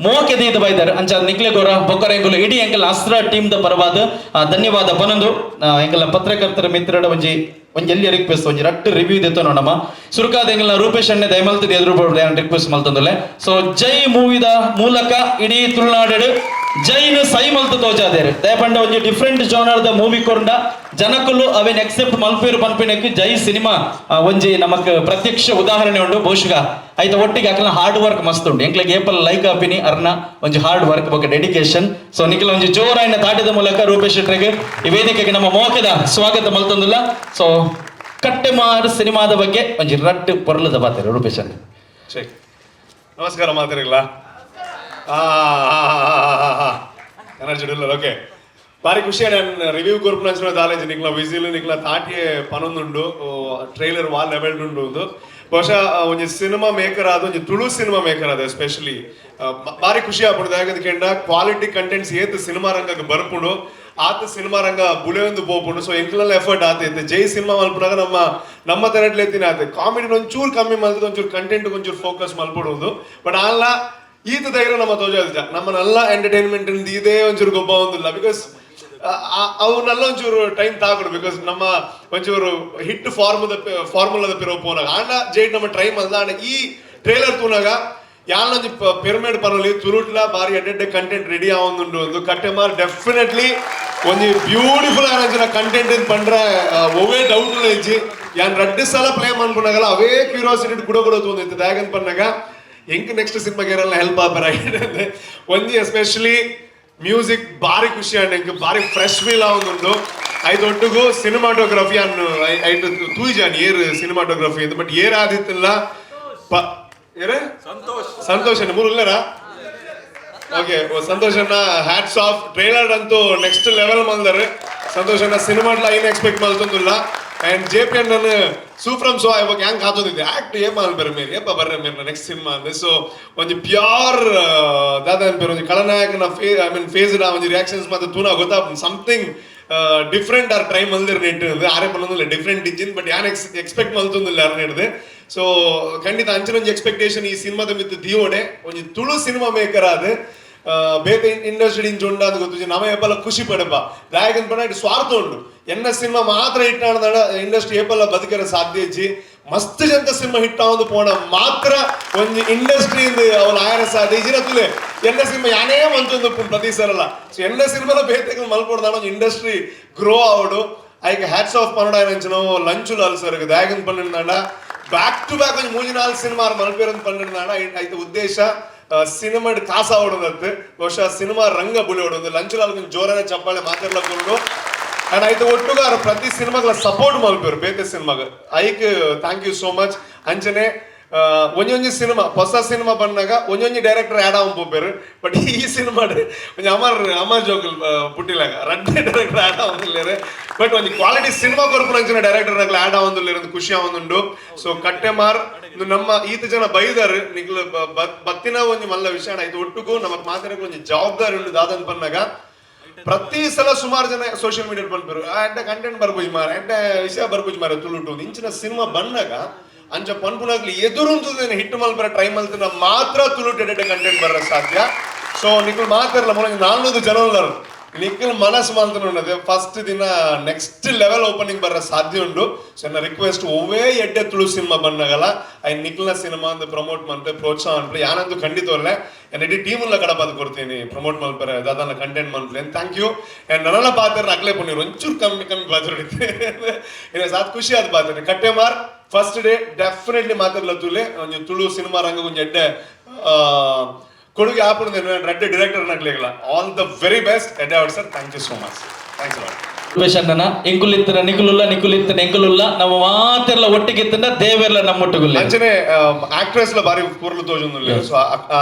ಮೋಕೆ ದೀದ ಬೈದಾರ್. ಅಂಚ ನಿಕ್ಲೆ ಗೊರ ಬೊಕ್ಕರ ಎಂಕುಲು ಇಡೀ ಎಂಕಲ್ ಅಸ್ತ್ರ ಟೀಮ್ ದ ಪರವಾದ ಧನ್ಯವಾದ ಪನೊಂದು, ಎಂಕಲ್ನ ಪತ್ರಕರ್ತರ ಮಿತ್ರಡ ಒಂಜಿ ಒಂಜಿ ಎಲ್ಲಿ ರಿಕ್ವೆಸ್ಟ್, ಒಂಜಿ ರಟ್ಟು ರಿವ್ಯೂ ದೆತ್ತೋ ನಮ್ಮ ಸುರುಕಾದ ಎಂಕಲ್ನ ರೂಪೇಶ್ ಅಣ್ಣೆ ದಯಮಲ್ತದ ಎದುರು ರಿಕ್ವೆಸ್ಟ್ ಮಲ್ತಂದುಲ್ಲೆ. ಸೊ ಜೈ ಮೂವಿದ ಮೂಲಕ ಇಡೀ ತುಳುನಾಡು ಜೈನ್ ಸೈ ಮಲ್ತು ತೋಜಾದೇರು. ದಯಪಂಡ ಒಂಜಿ ಡಿಫ್ರೆಂಟ್ ಜಾನರ್ದ ಮೂವಿ ಕೊಂಡ ಜನಕುಲು ಅವೇನ್ ಎಕ್ಸೆಪ್ಟ್ ಮಲ್ಪೇರು ಪನ್ಪಿನಕ್ಕೆ ಜೈ ಸಿನಿಮಾ ಒಂಜಿ ನಮಕ್ ಪ್ರತ್ಯಕ್ಷ ಉದಾಹರಣೆ ಉಂಡು ಬಹುಶಃ. ಐತ ಒಟ್ಟಿಗೆ ಅಕಲ್ನ ಹಾರ್ಡ್ ವರ್ಕ್ ಮಸ್ತ್ ಉಂಡು. ಎಂಕ್ಲೆಗ್ ಏಪಲ್ ಲೈಕ್ ಆಪಿನಿ ಅರ್ನ ಒಂಜಿ ಹಾರ್ಡ್ ವರ್ಕ್ ಬೊಕ್ಕ ಡೆಡಿಕೇಶನ್. ಸೊ ನಿಖಿಲ್ ಒಂಜಿ ಜೋರಾಯಿನ ತಾಟಿದ ಮೂಲಕ ರೂಪೇಶ್ ಶೆಟ್ಟರಿಗೆ ಈ ವೇದಿಕೆಗೆ ನಮ್ಮ ಮೋಕೆದ ಸ್ವಾಗತ ಮಲ್ತೊಂದುಲ್ಲ. ಸೊ ಕಟ್ಟೆಮಾರು ಸಿನಿಮಾದ ಬಗ್ಗೆ ಒಂಜಿ ರಟ್ಟು ಪೊರ್ಲದ ಬಾತೆರ್ ರೂಪೇಶ್ ಅಣ್ಣ. ಶೇಖ್, ನಮಸ್ಕಾರ ಮಾತಿರಲ್ಲ. ಎನರ್ಜಿ ಇಲ್ಲ. ಓಕೆ, ಬಾರಿ ಖುಷಿ. ನಾನು ರಿವ್ಯೂ ಕೊರ್ಪುನ ದಾಲೇಜ್ ನಿಕ್ಲ ವಿಸಿಲ್ ನಿಕ್ಲ ತಾಟಿಯೇ ಪನೊಂದುಂಡು. ಟ್ರೈಲರ್ ವಾಲ್ ಲೆವೆಲ್ ಉಂಡು. ಒಂದು ಬಹುಶಃ ಒಂಜಿ ಸಿನಿಮಾ ಮೇಕರ್ ಆದ, ಒಂಜಿ ತುಳು ಸಿನಿಮಾ ಮೇಕರ್ ಆದ ಎಸ್ಪೆಷಲಿ ಬಾರಿ ಖುಷಿ ಆಪುಂಡು. ಯಾಕಂದ್ರೆ ಕೆಂಡ ಕ್ವಾಲಿಟಿ ಕಂಟೆಂಟ್ಸ್ ಏತ್ ಸಿನಿಮಾ ರಂಗಕ್ಕೆ ಬರ್ಪುಂಡು, ಆತ ಸಿನಿಮಾ ರಂಗ ಬುಲೆಯೊಂದು ಪೋಪುಂಡು. ಸೊ ಎಂಕ್ಲೆಲ್ಲ ಎಫರ್ಟ್ ಆತೈತೆ. ಜೈ ಸಿನಿಮಾ ಮಲ್ಪುನಾಗ ನಮ್ಮ ನಮ್ಮ ತರಟ್ಲೆ ಎತ್ತಿನ ಆತೆ ಕಾಮಿಡಿ ಒಂಚೂರು ಕಮ್ಮಿ ಮಲ್ತದ, ಒಂಚೂರು ಕಂಟೆಂಟ್ ಒಂಚೂರು ಫೋಕಸ್ ಮಲ್ಪಡುವುದು. ಬಟ್ ಅಲ್ಲ, ಈತ ಧೈರ್ಯ ನಮ್ಮ ತೋಜಾದಿಜ ನಮ್ಮನ್ನೆಲ್ಲ ಎಂಟರ್ಟೈನ್ಮೆಂಟ್ ಇದೇ ಒಂಚೂರು ಗೊಬ್ಬ ಒಂದಿಲ್ಲ. Because ಅವನ್ನೆಲ್ಲ ಒಂಚೂರು ಟೈಮ್ ತಾಕೊಡು, because ನಮ್ಮ ಒಂಚೂರು ಹಿಟ್ ಫಾರ್ಮುಲಾದ ಪಿರೋ ಪೋನಾಗ ಆಂಡ ಜೈಟ್ ನಮ್ಮ ಟ್ರೈ ಮಲ್ದ. ಆಂಡ ಈ ಟ್ರೇಲರ್ ತೂನಾಗ ಯಾನೊಂಜಿ ಪಿರಮಿಡ್ ಪನೊಲಿ, ತುಳುಟ್ಲ ಬಾರಿ ಎಡ್ಡೆಡ್ಡೆ ಕಂಟೆಂಟ್ ರೆಡಿ ಆವೊಂದುಂಡು ಒಂದು. ಕಟ್ಟೆಮಾರ್ ಡೆಫಿನೆಟ್ಲಿ ಒಂಜಿ ಬ್ಯೂಟಿಫುಲ್ ಆನಂಚಿನ ಕಂಟೆಂಟ್ ಪಂಡ್ರೆ ಒವ್ವೇ ಡೌಟ್ ಇಜ್ಜಿ. ಯಾನ್ ರಡ್ಡು ಸಲ ಪ್ಲೇ ಮನ್ಪುನಾಗಲ ಅವೇ ಕ್ಯೂರಿಯಾಸಿಟಿ ಕೂಡ ಕೂಡ ತೂಂದಿತ್ತು. ದಾಗಂತ ಪನ್ನಾಗ ಎಂಕ್ ನೆಕ್ಸ್ಟ್ ಸಿನಿಮಾಗೆ ಏರೆಲ್ಲ ಹೆಲ್ಪ್ ಆಪರ. ಒಂಜಿ ಎಸ್ಪೆಷಲಿ ಮ್ಯೂಸಿಕ್ ಬಾರಿ ಖುಷಿ ಆಂಡ್, ಎಂಕ್ ಬಾರಿ ಫ್ರೆಶ್ ಫೀಲ್ ಆವೊಂದುಂಡು. ಐದೊಟ್ಟುಗು ಸಿನಿಮಾಟೋಗ್ರಫಿ ಅನ್ನು ಐಟ್ ತೂಜಾನ್ ಏರ್ ಸಿನಿಮಾಟೋಗ್ರಫಿ ಅಂತ, ಬಟ್ ಏರ್ ಆದಿತ್ತಿಲ್ಲ ಪ ಏರೇ ಸಂತೋಷ್, ಸಂತೋಷ್ ಅಣ್ಣ ಮೂರು ಇಲ್ಲರಾ? ಓಕೆ, ಸಂತೋಷ್ ಅಣ್ಣ ಹ್ಯಾಟ್ಸ್ ಆಫ್. ಟ್ರೈಲರ್ ಅಂತೂ ನೆಕ್ಸ್ಟ್ ಲೆವೆಲ್ ಮಲ್ದಾರೆ ಸಂತೋಷ್ ಅಣ್ಣ. ಸಿನಿಮಾ ಏನು ಎಕ್ಸ್ಪೆಕ್ಟ್ ಮಲ್ತೊಂದಿಲ್ಲ. ಅಂಡ್ ಜೆ ಪಿ ಅಣ್ಣನ ಸೂ ಫ್ರಮ್ ಸೋ ಇವಾಗ ಹೆಂಗ್ ಕಾತೊಂದಿದ್ದೆ ಆಕ್ಟ್ ಏಪ ಅನ್ಬೇರೆ ಮೇರ್ ಏಪ ಬರ್ರೆ ಮೇರ್ ನೆಕ್ಸ್ಟ್ ಸಿನಿಮಾ ಅಂದ್ರೆ. ಸೊ ಒಂಜಿ ಪ್ಯೂರ್ ದಾದ ಅನ್ಪೇರು, ಒಂಜಿ ಖಳನಾಯಕನ I mean face ಒಂಜಿ ರಿಯಾಕ್ಷನ್ಸ್ ಮತ್ತೆ ತೂನ ಗೊತ್ತಾಪುಂಡು ಸಮಥಿಂಗ್ ಡಿಫ್ರೆಂಟ್ ಆರ್ ಟ್ರೈ ಮಲ್ದಿರ್ ನೆಟ್ ಆರೆ ಪನ್ನೊಂದಿಲ್ಲ ಡಿಫ್ರೆಂಟ್ ಇಜ್ಜಿನ್. ಬಟ್ ಯಾನ್ ಎಕ್ಸ್ಪೆಕ್ಟ್ ಮಲ್ತೊಂದಿಲ್ಲ ಯಾರು ಹಿಡ್ದೆ. ಸೊ ಖಂಡಿತ ಅಂಚಿನ ಒಂಜಿ ಎಕ್ಸ್ಪೆಕ್ಟೇಷನ್ ಈ ಸಿನಿಮಾದ ಮಿತ್ತು ದಿಯೋಡೆ. ಒಂಜಿ ತುಳು ಸಿನಿಮಾ ಮೇಕರ್ ಆದ ಬೇತೆ ಇಂಡಸ್ಟ್ರಿ ಇಂಚ ಉಂಡು ಅದು ಗೊತ್ತು ನಮ ಏಪಲ ಖುಷಿ ಪಡಪ. ದಾಯಕನ್ ಪಂಡ ಇಟ್ಟು ಸ್ವಾರ್ಥ ಉಂಡು, ಎನ್ನ ಸಿನಿಮಾ ಮಾತ್ರ ಹಿಟ್ ಇಂಡಸ್ಟ್ರಿ ಏಪಲ ಬದುಕರ ಸಾಧ್ಯ ಇಜ್ಜಿ. ಮಸ್ತ್ ಜನ ಸಿನಿಮಾ ಹಿಟ್ ಆವೊಂದು ಪೋಣ ಮಾತ್ರ ಒಂಜಿ ಇಂಡಸ್ಟ್ರಿ ಅವನ ಆಯರ ಸಾಧ್ಯ ಇಜ್ಜಿನ. ತುಲೆ ಎನ್ನ ಸಿನಿಮಾ ಯಾನೇ ಮಂತೊಂದು ಪ್ರತಿ ಸರಲ್ಲ. ಸೊ ಎನ್ನ ಸಿನಿಮಾಲ ಬೇತೆ ಮಲ್ಪೊಡ್ದಾಣ ಒಂಜಿ ಇಂಡಸ್ಟ್ರಿ ಗ್ರೋ ಆವಡು. ಐಕ್ ಹ್ಯಾಟ್ಸ್ ಆಫ್ ಪನಡ ಅಂಚಿನ ಲಂಚುಲಾಲ್ ಸರ್. ದಾಯಕನ್ ಪಂಡಿನಾಡ ಬ್ಯಾಕ್ ಟು ಬ್ಯಾಕ್ ಒಂಜಿ ಮೂಜಿ ನಾಲ್ಕು ಸಿನಿಮಾ ಮಲ್ಪೇರಂತ ಪಂಡಿನಾಡ. ಐತ ಉದ್ದೇಶ ಸಿನಿಮಾ ಕಾಸ ಆವಡೋದತ್ತು, ಬಹುಶಃ ಸಿನಿಮಾ ರಂಗ ಬುಳಿಯೋಡು. ಲಂಚುಲಾಲ್ ಜೋರನೆ ಚಪ್ಪಾಳೆ ಮಾತಾಡ್ಲಕ್ಕೊಂಡು. ಅಂಡ್ ಐತ ಒಟ್ಟುಗಾರ ಪ್ರತಿ ಸಿನಿಮಾಗಳ ಸಪೋರ್ಟ್ ಮಲ್ಪೇರು ಬೇತೆ ಸಿನಿಮಾಗ, ಐಕ್ thank you so much. ಅಂಚನೆ ಒಂಜೊಂಜಿ ಸಿನಿಮಾ, ಹೊಸ ಸಿನಿಮಾ ಬಂದಾಗ ಒಂಜೊಂಜಿ ಡೈರೆಕ್ಟರ್ ಆ್ಯಡ್ ಆವನ್ ಪೋಪೇರು. ಬಟ್ ಈ ಸಿನಿಮಾ ಒಂಜಿ ಅಮರ್ ಅಮರ್ ಜೋಕುಲ್ ಪುಟ್ಟಿಲಾಗ ರಡ್ಡೆ ಡೈರೆಕ್ಟರ್ ಆ್ಯಡ್ ಆವೊಂದುಲ್ಲೆರ್. ಬಟ್ ಒಂಜಿ ಕ್ವಾಲಿಟಿ ಸಿನಿಮಾ ಕೊರ್ಪುನಂಚಿನ ಡೈರೆಕ್ಟರ್ ನಕ್ಲು ಆ್ಯಡ್ ಆವೊಂದುಲ್ಲೆರ್ ಅಂತ ಖುಷಿ ಆವೊಂದುಂಡು. ಸೊ ಕಟ್ಟೆಮಾರ್ ನಮ್ಮ ಈತ ಜನ ಬೈದಾರ್ ನಿಕ್ಲು ಬತ್ತಿನ ಒಂಜಿ ಮಲ್ಲ ವಿಷಯ ಆಯ್ತು. ಒಟ್ಟುಗು ನಮಕ್ ಮಾತಾಡಕ್ಕೆ ಒಂಜಿ ಜವಾಬ್ದಾರಿ ಉಂಡು. ದಾದಂತ ಪನ್ನಾಗ ಪ್ರತಿ ಸಲ ಸುಮಾರು ಜನ ಸೋಷಿಯಲ್ ಮೀಡಿಯಾ ಪನ್ಪೆರು, ಎಡ್ಡೆ ಕಂಟೆಂಟ್ ಬರ್ಪುಜಿ ಮಾರ, ಎಡ್ಡೆ ವಿಷಯ ಬರ್ಪುಜಿ ಮಾರ ತುಳುಟು. ಇಂಚಿನ ಸಿನಿಮಾ ಬಂದಾಗ ಅಂಚ ಪನ್ಪುನಾಗ್ಲಿ ಎದುರುಂತುದೇನೆ ಹಿಟ್ಟು ಮಲ್ಪರ ಟ್ರೈ ಮಲ್ತಿನ ಮಾತ್ರ ತುಳುಟು ಎಡ್ಡೆ ಕಂಟೆಂಟ್ ಬರ ಸಾಧ್ಯ. ಸೊ ನಿಕ್ಲು ಮಾತಾಡಲ್ಲ ಮೊಲ 400 ಜನ ಉಲ್ಲರು. ನಿಖಿಲ್ ಮನಸ್ ಮಲ್ತನುಂಡದೆ ಫಸ್ಟ್ ದಿನ ನೆಕ್ಸ್ಟ್ ಲೆವೆಲ್ ಓಪನಿಂಗ್ ಬರ ಸಾಧ್ಯ ಉಂಡು. ಸೊ ನನ್ನ ರಿಕ್ವೆಸ್ಟ್, ಒವ್ವೇ ಎಡ್ಡೆ ತುಳು ಸಿನಿಮಾ ಬಂದಾಗಲ್ಲ I ನಿಖಿಲ್ನ ಸಿನಿಮಾ ಅಂತ ಪ್ರಮೋಟ್ ಮಾಡ್ತೆ, ಪ್ರೋತ್ಸಾಹ ಅನ್ಪ್ಲೆ. ಯಾನಂತೂ ಖಂಡಿತ ಒಲ್ಲೆ ಎನ್ನ ಇಡೀ ಟೀಮ್ಲ ಕಡಪಾದ ಕೊಡ್ತೀನಿ ಪ್ರಮೋಟ್ ಮಲ್ಪರೆ, ದಾದಾನ ಕಂಟೆಂಟ್ ಮಲ್ಪಲೆ. Thank you. ನನ್ನ ಪಾತ್ರ ಅಕ್ಲೆ ಪುಣ್ಯರು ಒಂಚೂರು ಕಮ್ಮಿ ಕಮ್ಮಿ ಪಾತ್ರ ಇನ್ನು ಸಾತ್ ಖುಷಿ ಆದ ಪಾತ್ರ. ಕಟ್ಟೆಮಾರ್ ಫಸ್ಟ್ ಡೇ ಡೆಫಿನೆಟ್ಲಿ ಮಾತಾಡಲ ತುಲೆ ಒಂಜಿ ತುಳು ಸಿನಿಮಾ ರಂಗ ಒಂಜಿ ಎಡ್ಡೆ ಕೊಡುಗೆ ಆಪುಂಡು. ರಡ್ಡೆ ಡೈರೆಕ್ಟರ್ ನಕ್ಲೆಗ್ಲ ಆಲ್ the very best. ಎಡ್ಡೆ sir, thank you so much, thanks lot. Rupesh ಅಣ್ಣನ ಎಂಕುಲಿತ್ತಿನ ನಿಕುಲುಲ್ಲ, ನಿಕುಲಿತ್ತಿನ ಎಂಕುಲುಲ್ಲ, ನಮ್ಮ ಮಾತೆಲ್ಲ ಒಟ್ಟಿಗೆ ಇತ್ತಿನ ದೇವೆಲ್ಲ ನಮ್ಮೊಟ್ಟುಗುಲ್ಲ. ಅಂಚನೆ ಆಕ್ಟ್ರೆಸ್ ಲ ಬಾರಿ ಪೂರ್ಲು ತೋಜೊಂದುಲ್ಲೆ. ಸೊ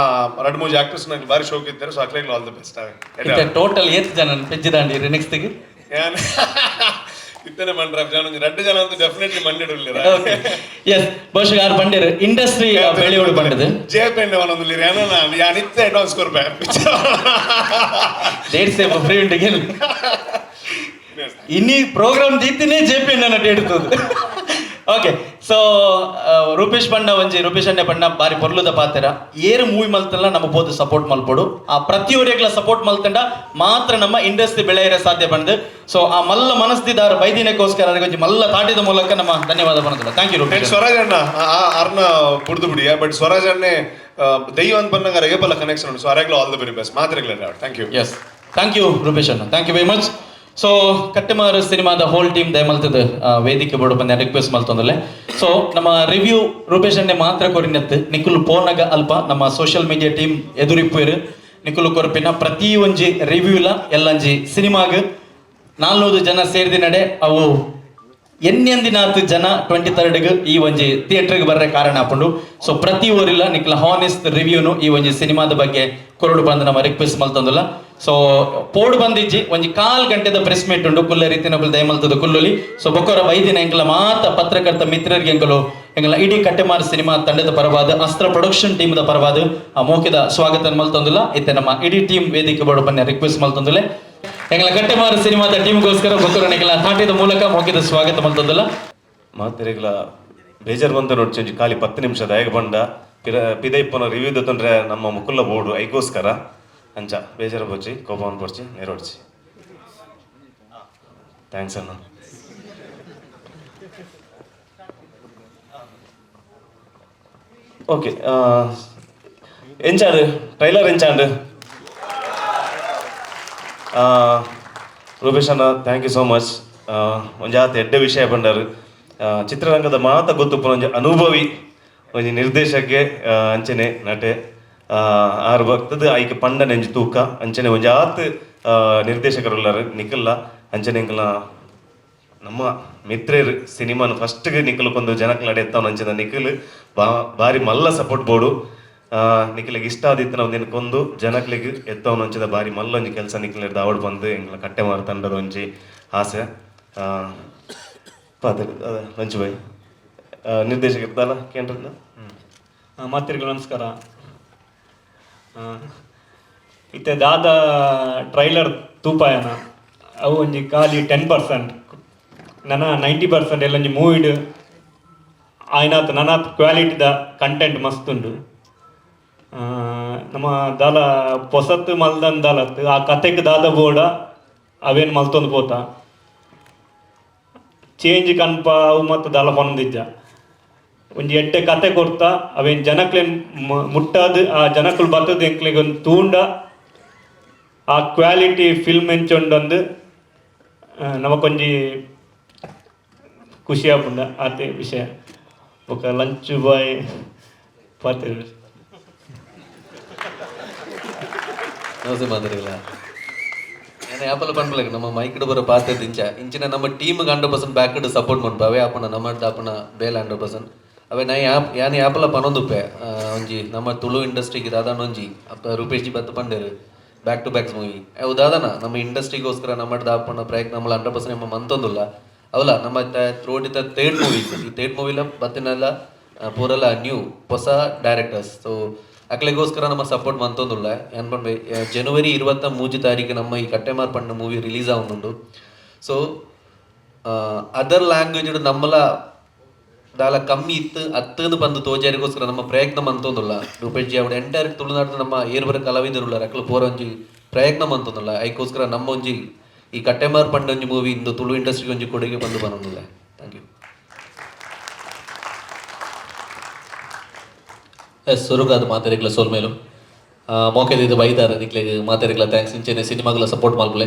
ರಡ್ಡ್ ಮೂಜಿ ಆಕ್ಟ್ರೆಸ್ ನಂಗೆ ಬಾರಿ ಶೋಕ್ ಇದ್ದಾರೆ. ಸೊ ಅಕ್ಲೆಗ್ಲ ಆಲ್ the best. ಇತ್ತೆ ಟೋಟಲ್ ಏತ್ ಜನ ಪೆಜ್ಜಿದಾಂಡಿ ನೆಕ್ಸ್ಟ್ ಗೆ? ಇತ್ತನೆ ಮಂಡ್ರ ಜನ, ಒಂಜಿ ರಡ್ಡ್ ಜನ ಅಂತೂ ಡೆಫಿನೆಟ್ಲಿ ಮಂಡಿಡುಲ್ಲೆರ್. ಎಸ್, ಬಹುಶಃ ಯಾರು ಬಂಡೇರು ಇಂಡಸ್ಟ್ರಿ ಬೆಳೆಯೋಡು ಬಂಡದು. ಜೆ ಪೆಂಡೆ ಒಂದೊಂದು ನಾನು ಯಾನ್ ಇತ್ತೆ ಅಡ್ವಾನ್ಸ್ ಕೊರ್ಪೆ. ಡೇಟ್ ಸೇಫ್ ಫ್ರೀ ಉಂಟು. ಇನ್ನಿ ಪ್ರೋಗ್ರಾಮ್ ದೀತಿನೇ ಜೆ ಪಿ ಅಣ್ಣ ಡೇಟ್. ಓಕೆ, ಸೊ ರೂಪೇಶ್ ಬಣ್ಣ ಒಂಜಿ ರೂಪೇಶ್ ಅಣ್ಣೆ ಬಣ್ಣ ಬಾರಿ ಪೊರ್ಲುದ ಪಾತೆರ. ಏರು ಮೂವಿ ಮಲ್ತಲ್ಲ ನಮ್ಮ ಬೋದು ಸಪೋರ್ಟ್ ಮಲ್ಪೊಡು. ಆ ಪ್ರತಿಯೊರಿಗ್ಲ ಸಪೋರ್ಟ್ ಮಲ್ತಂಡ ಮಾತ್ರ ನಮ್ಮ ಇಂಡಸ್ಟ್ರಿ ಬೆಳೆಯರೆ ಸಾಧ್ಯ ಬಂದು. ಸೊ ಆ ಮಲ್ಲ ಮನಸ್ದಿದಾರ ಬೈದಿನಕ್ಕೋಸ್ಕರ ಅವ್ರಿಗೆ ಒಂಜಿ ಮಲ್ಲ ತಾಟಿದ ಮೂಲಕ ನಮ್ಮ ಧನ್ಯವಾದ ಬಂದಿಲ್ಲ. Thank you Rupesh. Swaraj ಅಣ್ಣ ಅರ್ನ ಬುಡ್ದು ಬಿಡಿಯ, ಬಟ್ ಸ್ವರಾಜ್ ಅಣ್ಣೆ ದೈವ ಅಂತ ಬಂದಾಗ ಅರೆಗೆ ಕನೆಕ್ಷನ್ ಉಂಟು. ಸೊ ಅರೆಗ್ಲ ಆಲ್ the very best ಮಾತ್ರೆಗ್ಲ. Thank you. Yes, thank you Rupesh ಅಣ್ಣ, thank you very much. So Kattemar ಸಿನಿಮಾದ ಹೋಲ್ ಟೀಮ್ ದಯಮಲ್ತದ ವೇದಿಕೆ ಬೋರ್ಡ್ ಬಂದ ರಿಕ್ವೆಸ್ಟ್ ಮಲ್ತೊಂದಲೆ. ಸೊ ನಮ್ಮ ರಿವ್ಯೂ ರೂಪೇಶ್ ಅಣ್ಣೆ ಮಾತ್ರ ಕೊರಿನತ್ತು. ನಿಕುಲು ಪೋನಗ ಅಲ್ಪ ನಮ್ಮ ಸೋಷಿಯಲ್ ಮೀಡಿಯಾ ಟೀಮ್ ಎದುರಿಪ್ಪುರು. ನಿಕುಲು ಕೊರ್ಪಿನ ಪ್ರತಿ ಒಂಜಿ ರಿವ್ಯೂಲ ಎಲ್ಲಂಜಿ ಸಿನಿಮಾಗ್ 400 ಜನ ಸೇರಿದ ನಡೆ ಅವು ಎನ್ನೆಂದಿನಾತ್ ಜನ 23ಗ್ ಈ ಒಂಜಿ ಥಿಯೇಟರ್ಗೆ ಬರ್ರೆ ಕಾರಣ ಆಪುಂಡು. ಸೊ ಪ್ರತಿ ಊರಿಲ್ಲ ನಿಕ್ಲ ಹಾನೆಸ್ಟ್ ರಿವ್ಯೂನು ಈ ಒಂಜಿ ಸಿನಿಮಾದ ಬಗ್ಗೆ ಕೊರಡು ಬಂದು ನಮ್ಮ ರಿಕ್ವೆಸ್ಟ್ ಮಲ್ತೊಂದುಲ್ಲ. ಸೊ ಪೋಡು ಬಂದಿಜ್ಜಿ, ಒಂಜಿ ಕಾಲ್ ಗಂಟೆದ ಪ್ರೆಸ್ ಮೀಟ್ ಉಂಡು. ಕುಲ್ಲ ರೀತಿನ ದಯಮಲ್ತದ ಕುಲ್ಲುಲಿ. ಸೊ ಬೊಕ್ಕೊರ ಬೈದಿನ ಎಂಕಲ ಮಾತ ಪತ್ರಕರ್ತ ಮಿತ್ರರಿಗೆ ಎಂಕಲು ಎಂಕಲ ಇಡೀ ಕಟ್ಟೆಮಾರು ಸಿನಿಮಾ ತಂಡದ ಪರವಾದ, ಅಸ್ತ್ರ ಪ್ರೊಡಕ್ಷನ್ ಟೀಮ್ದ ಪರವಾದ ಆ ಮೋಕಿದ ಸ್ವಾಗತ ಮಲ್ತೊಂದುಲ್ಲ. ಇತ್ತೆ ನಮ್ಮ ಇಡೀ ಟೀಮ್ ವೇದಿಕೆ ಬೋಡು ಬನ್ನಿ ರಿಕ್ವೆಸ್ಟ್ ಮಲ್ತೊಂದುಲೆ. ಎಂಕಲ ಕಟ್ಟೆಮಾರು ಸಿನಿಮಾದ ಟೀಮ್ಗೋಸ್ಕರ ಬೊಕ್ಕೊರ ಎಂಕಲ ತಾಟಿದ ಮೂಲಕ ಮೋಕಿದ ಸ್ವಾಗತ ಮಲ್ತೊಂದುಲ್ಲ. ಮಾತೆರೆಗ್ಲ ಬೇಜಾರು ಬಂದ ನೋಡ್ಚಿ, ಒಂಜಿ ಖಾಲಿ 10 ನಿಮಿಷ ದಯಗ ಬಂಡ ಪಿರ ಪಿದೈಪನ ರಿವ್ಯೂ ತೊಂದ್ರೆ ನಮ್ಮ ಮುಕುಲ್ಲ ಬೋರ್ಡು ಐಗೋಸ್ಕರ ಅಂಚ ಬೇಜಾರು ಬೊಚ್ಚಿ, ಕೋಪವನ್ನು ಪೊರ್ಚಿ ನೇರೋಡ್ಚಿ. Thanks ಅಣ್ಣ. ಓಕೆ, ಎಂಚಾಂಡ್ ಟ್ರೈಲರ್ ಎಂಚಾಂಡ್? ರೂಪೇಶ್ ಅಣ್ಣ, thank you so much. ಒಂಜಾತ ಎಡ್ಡೆ ವಿಷಯ ಪಂಡರು. ಚಿತ್ರರಂಗದ ಮಾತ ಗೊತ್ತುಪ್ಪುನ ಒಂಜಿ ಅನುಭವಿ ಒಂಜಿ ನಿರ್ದೇಶಕ್ಕೆ, ಅಂಚನೆ ನಟೆ ಆರು ಭಕ್ತದ ಐಕ್ ಪಂಡನೆ ಒಂಜಿ ತೂಕ. ಅಂಚನೆ ಒಂಜಾತ್ ನಿರ್ದೇಶಕರುಲ್ಲಾರು ನಿಕಲ್ಲ. ಅಂಚನೆ ಎಂಕಲ್ನ ನಮ್ಮ ಮಿತ್ರೇರು ಸಿನಿಮಾನ ಫಸ್ಟ್ಗೆ ನಿಖಲ್ ಕೊಂದು ಜನಕ್ಲ ಎತ್ತಾವನ ಅಂಚಿನ ನಿಖಲ್ ಬಾ ಬಾರಿ ಮಲ್ಲ ಸಪೋರ್ಟ್ ಬೋಡು. ನಿಖಲಿಗೆ ಇಷ್ಟ ಆದಿತ್ತು ನಾವು ಕೊಂದು ಜನಕ್ಲಿಗೆ ಎತ್ತವನ ಅಂಚಿದ ಬಾರಿ ಮಲ್ಲ ಒಂಜಿ ಕೆಲಸ ನಿಖಲ್ ಆವಡ್ ಬಂದು ಎಂಕ್ಲ ಕಟ್ಟೆ ತಂಡದ ಒಂಜಿ ಆಸೆ. ಪಾತ್ರ ಲಂಚು ಬಾಯ್ ನಿರ್ದೇಶಕ ಇರ್ತಾಲ ಕೇಂದ್ರದಿಂದ. ಮಾತಿರ್ಗಳು ನಮಸ್ಕಾರ. ಇತ್ತೆ ದಾದ ಟ್ರೈಲರ್ ತೂಪಾಯನ, ಅವು ಒಂಜಿ ಖಾಲಿ 10%, ನನ 90% ಎಲ್ಲ ಒಂಜಿ ಮೂವಿಡ್ ಆಯ್ನಾತ್ ನನಾತ್ ಕ್ವಾಲಿಟಿದ ಕಂಟೆಂಟ್ ಮಸ್ತ್ ಉಂಡು. ನಮ್ಮ ದಾಲ ಪೊಸತ್ ಮಲ್ದನ್ ದಾಲತ್ ಆ ಕತೆಗ್ ದಾದ ಬೋಡ ಅವೇನು ಮಲ್ತೊಂದು ಪೋತ ಚೇಂಜ್ ಕನ್ಪ ಅವು ಮತ್ತು ದಾಲ ಪನೊಂದಿಜ್ಜ. ಒಂಜಿ ಎಡ್ಡೆ ಕತೆ ಕೊರ್ತಾ ಅವೇನು ಜನಕ್ಲೆನ್ ಮುಟ್ಟಾದ್ ಆ ಜನಕುಲು ಬತ್ತದ ಎಂಕ್ಲೆಗ್ ಒಂದು ತೂಂಡ ಆ ಕ್ವಾಲಿಟಿ ಫಿಲ್ಮ್ ಎಂಚೊಂಡೊಂದು ನಮಕೊಂಜಿ ಖುಷಿ ಆಪುಂಡ ಆತೆ ವಿಷಯ. ಬೊಕ ಲಂಚ್ ಬಾಯ್ ಪಾತೆರ್. ನಮಸ್ತೆ ಮಾತಾಡಿಲ್ಲ. ನಾನು ಆಪಲ್ ಪನ್ಪಲಕ್ಕೆ ನಮ್ಮ ಮೈಕ್ಡ್ ಬರೋ ಪಾತ್ರ ದಿಂಚ ಇಂಚಿನ ನಮ್ಮ ಟೀಮ್ 100% ಬ್ಯಾಕ್ ಸಪೋರ್ಟ್ ಮನ್ಪ ಅವೇ ಆಪಣ ನಮ್ಮ ಆಪಣ ಬೇಲೆ 100% ಅವೇ. ನಾ ಯಾಪ್ ಯಾನ್ ಯಾಪಲ ಪನೊಂದುಪ್ಪೆ, ಒಂಜಿ ನಮ್ಮ ತುಳು ಇಂಡಸ್ಟ್ರಿಗೆ ದಾದಾನ ಒಂಜಿ ಅಪ್ಪ ರೂಪೇಶ್ ಜಿ ಬತ್ತು ಪಂಡೇರು ಬ್ಯಾಕ್ ಟು ಬ್ಯಾಕ್ಸ್ ಮೂವಿ ಅವು ದಾದಾನ ನಮ್ಮ ಇಂಡಸ್ಟ್ರಿಗೋಸ್ಕರ ನಮ್ಮ ದಾಪಣ ಪ್ರಯತ್ನ ನಮ್ಮ 100% ನಮ್ಮ ಮಂತೊಂದುಲ್ಲ. ಅವಲ ನಮ್ಮ ಥ್ರೋಟ್ ಇತ್ತ ಥರ್ಡ್ ಮೂವಿ. ಈ ಥರ್ಡ್ ಮೂವಿಲ ಬತ್ತಿನೆಲ್ಲ ಪೂರೆಲ್ಲ ನ್ಯೂ ಹೊಸ ಡೈರೆಕ್ಟರ್ಸ್. ಸೊ ಅಕ್ಲೆಗೋಸ್ಕರ ನಮ್ಮ ಸಪೋರ್ಟ್ ಮಂತೊಂದುಲ್ಲ. ಏನ್ ಪಂಡ ಜನವರಿ 23 ತಾರೀಕು ನಮ್ಮ ಈ ಕಟ್ಟೆಮಾರ್ ಪಂಡ ಮೂವಿ ರಿಲೀಸ್ ಆವೊಂದುಂಡು. ಸೊ ಅದರ್ ಲ್ಯಾಂಗ್ವೇಜ್ ನಮ್ಮಲ ದಾಲ ಕಮ್ಮಿ ಇತ್ತು ಅತ್ತಂದು ಬಂದು ತೋಜಾರಿಗೋಸ್ಕರ ನಮ್ಮ ಪ್ರಯತ್ನ ಮಂತೊಂದುಲ್ಲ. ರೂಪೇಶ್ ಜಿ ಅವಡು ಎಂಟೈರ್ ತುಳುನಾಡು ನಮ್ಮ ಏರ್ ಬರ ಕಲಾವಿದರುಲ್ಲ, ಅಕ್ಲು ಪೂರ ಒಂಜಿ ಪ್ರಯತ್ನ ಮಂತೊಂದುಲ್ಲ. ಐಕೋಸ್ಕರ ನಮ್ಮ ಒಂಜಿ ಈ ಕಟ್ಟೆಮಾರ್ ಪಂಡ ಒಂಜಿ ಮೂವಿ ಇಂದು ತುಳು ಇಂಡಸ್ಟ್ರಿಗೆ ಒಂಜಿ ಕೊಡುಗೆ ಬಂದು ಬರೋದಿಲ್ಲ. Thank you. S, ಸುರುಗಾದ ಮಾತೆರೆಗ್ಲ ಸೋಲ್ಮೇಲು ಮೋಕೆದಿದ್ದು ಬೈದಾರ ನಿಕ್ಲೆಗ್ ಮಾತೆರೆಗ್ಲ thanks. ಇಂಚೆನೆ ಸಿನಿಮಾಗ್ಲ ಸಪೋರ್ಟ್ ಮಲ್ಪುಲೆ.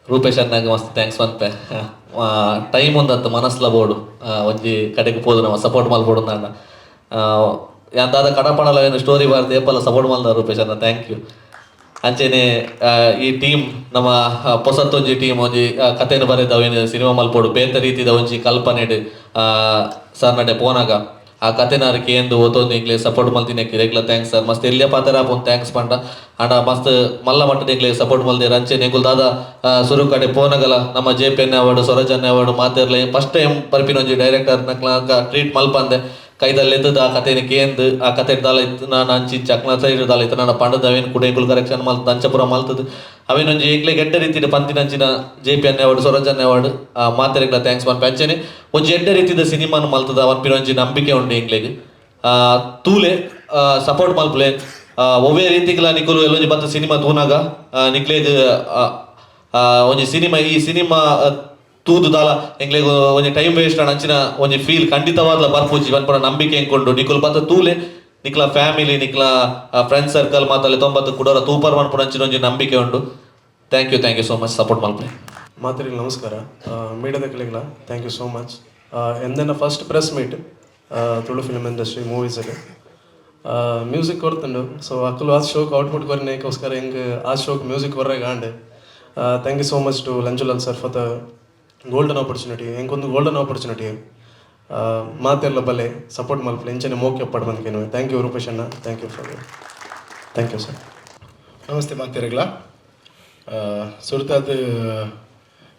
ರೂಪೇಶ್ ಅಣ್ಣಗ್ ಮಸ್ತ್ thanks ಪನ್ಪೆ. ಟೈಮ್ ಒಂದತ್ತು ಮನಸ್ಲ ಬೋಡು, ಒಂಜಿ ಕಡೆಗೆ ಪೋದು ನಮ್ಮ ಸಪೋರ್ಟ್ ಮಲ್ಪೊಡು ಅಣ್ಣ. ಯಾನ್ ದಾದ ಕಡಪಣಲ ಏನು ಸ್ಟೋರಿ ಬಾರ್ದು ಏಪಲ ಸಪೋರ್ಟ್ ಮಲ್ದ ರೂಪೇಶ್ ಅಣ್ಣ, thank you. ಅಂಚೆನೆ ಈ ಟೀಮ್ ನಮ್ಮ ಪೊಸತ್ತೊಂಜಿ ಟೀಮ್ ಒಂಜಿ ಕಥೆನ್ ಬರೆದ ಅವೇನು ಸಿನಿಮಾ ಮಲ್ಪೊಡು ಬೇತೆ ರೀತಿದ ಒಂಜಿ ಕಲ್ಪನೆಡ್ ಸರ್ ನಡೆ ಪೋನಾಗ ಆ ಕಥೆನಾರ್ ಕೇಂದು ಓತೊಂದು ಎಂಕ್ಲೆ ಸಪೋರ್ಟ್ ಮಲ್ತಿನಕ್ಕೆ ರೆಗ್ಲ thanks sir. ಮಸ್ತ್ ಎಲ್ಯ ಪಾತೆರ ಆಪುಂಡು thanks ಪಂಡ, ಆಂಡ ಮಸ್ತ್ ಮಲ್ಲ ಮಟ್ಟದ ಎಂಕ್ಲೆ ಸಪೋರ್ಟ್ ಮಲ್ದೇರ್. ಅಂಚೆನೆ ಎಂಕುಲು ದಾದ ಸುರು ಕಡೆ ಪೋನಗಲ ನಮ್ಮ J P N award, Swaraj award ಮಾತೆರ್ಲೆ ಫಸ್ಟ್ ಟೈಮ್ ಬರ್ಪಿನ ಒಂಜಿ ಡೈರೆಕ್ಟರ್ ನಕ್ಲ ಟ್ರೀಟ್ ಮಲ್ಪಂದೆ ಕೈದಲ್ಲಿ ಎತ್ತದ ಆ ಕಥೆನ ಕೇಂದು ಆ ಕತೆ ದಾಲ ಇತ್ತು ನಾನು ಅಂಚಿ ಇಂಚಿ ಅಕ್ನ ಸೈಡ್ ದಾಲ ಇತ್ತು ನಾನು ಪಂಡದ ಅವೇನು ಕೂಡ ಎಂಕುಲು ಕರೆಕ್ಷನ್ ಮಲ್ತದ ಅಂಚಪುರ ಮಲ್ತದ ಅವೇನೊಂಜಿ ಎಂಕ್ಲೆ ಎಡ್ಡೆ ರೀತಿದ ಪಂತಿನಂಚಿನ ಜೆ ಪಿ ಅನ್ ಅವಾರ್ಡ್, ಸ್ವರಾಜ್ ಅವಾರ್ಡ್ ಮಾತೆರೆಗ್ಲ thanks ಪನ್ಪೆ. ಅಂಚೆನೆ ಒಂಜಿ ಎಡ್ಡೆ ರೀತಿದ ಸಿನಿಮಾನ್ ಮಲ್ತದ ಪನ್ಪಿನ ಒಂಜಿ ನಂಬಿಕೆ ಉಂಡು ಎಂಕ್ಲೆಗ್. ತೂಲೆ, ಸಪೋರ್ಟ್ ಮಲ್ಪುಲೆ. ಒವ್ವೇ ರೀತಿಗ್ಲ ನಿಕುಲು ಎಲ್ಲೊಂಜಿ ಬತ್ತ ಸಿನಿಮಾ ತೂನಾಗ ನಿಕ್ಲೆಗ್ ಒಂಜಿ ಸಿನಿಮಾ ಈ ಸಿನಿಮಾ ತೂದು ದಾಲ ಎಂಕ್ಲೆಗ್ ಒಂಜಿ ಟೈಮ್ ವೇಸ್ಟ್ ಅಂಚಿನ ಒಂಜಿ ಫೀಲ್ ಖಂಡಿತವಾದ್ಲ ಬರ್ಪುಜಿ ಪನ್ಪುನ ನಂಬಿಕೆ ಎಂಕೊಂಡು ನಿಕುಲು ಬತ್ತ ತೂಲೆ. ನಿಕ್ಲ ಫ್ಯಾಮಿಲಿ, ನಿಕ್ಲ ಫ್ರೆಂಡ್ ಸರ್ಕಲ್ ಮಾತಲ್ಲಿ ತೊಂಬತ್ತು ಕುಡೋರ ತೂಪರ್ ಪನ್ಪುನ ಅಂಚಿನ ಒಂಜಿ ನಂಬಿಕೆ ಉಂಡು. Thank you, thank you so much support ಮಲ್ಪುಲೆ. ಮಾತೆರೆಗ್ ನಮಸ್ಕಾರ. ಮೀಡಿಯಾದಕ್ಲೆಗ್ಲ thank you so much. ಎಂದೆನ first press meet Tulu film industry ಮೂವೀಸಲ್ಲಿ music ಕೊರ್ತುಂಡು. ಸೊ ಅಕುಲು ಆ ಶೋಕ್ ಔಟ್ಪುಟ್ ಕೊರಿನೇಕೋಸ್ಕರ ಎಂಕ್ ಆ ಶೋಕ್ music ಕೊರ್ರೆಗ್ and thank you so much to Lanchulal sir for the golden opportunity. ಎಂಕೊಂದು golden opportunity. ಮಾತೆರ್ಲ ಬಲೆ, ಸಪೋರ್ಟ್ ಮಲ್ಪಲೆ, ಇಂಚನೆ ಮೋಕೆ ಒಪ್ಪಾಡು ಬಂದಿಕೇನು. Thank you Rupesh ಅಣ್ಣ, thank you sir. Namaste ಮಾತೆರೆಗ್ಲ. ಸುರುತಾದ್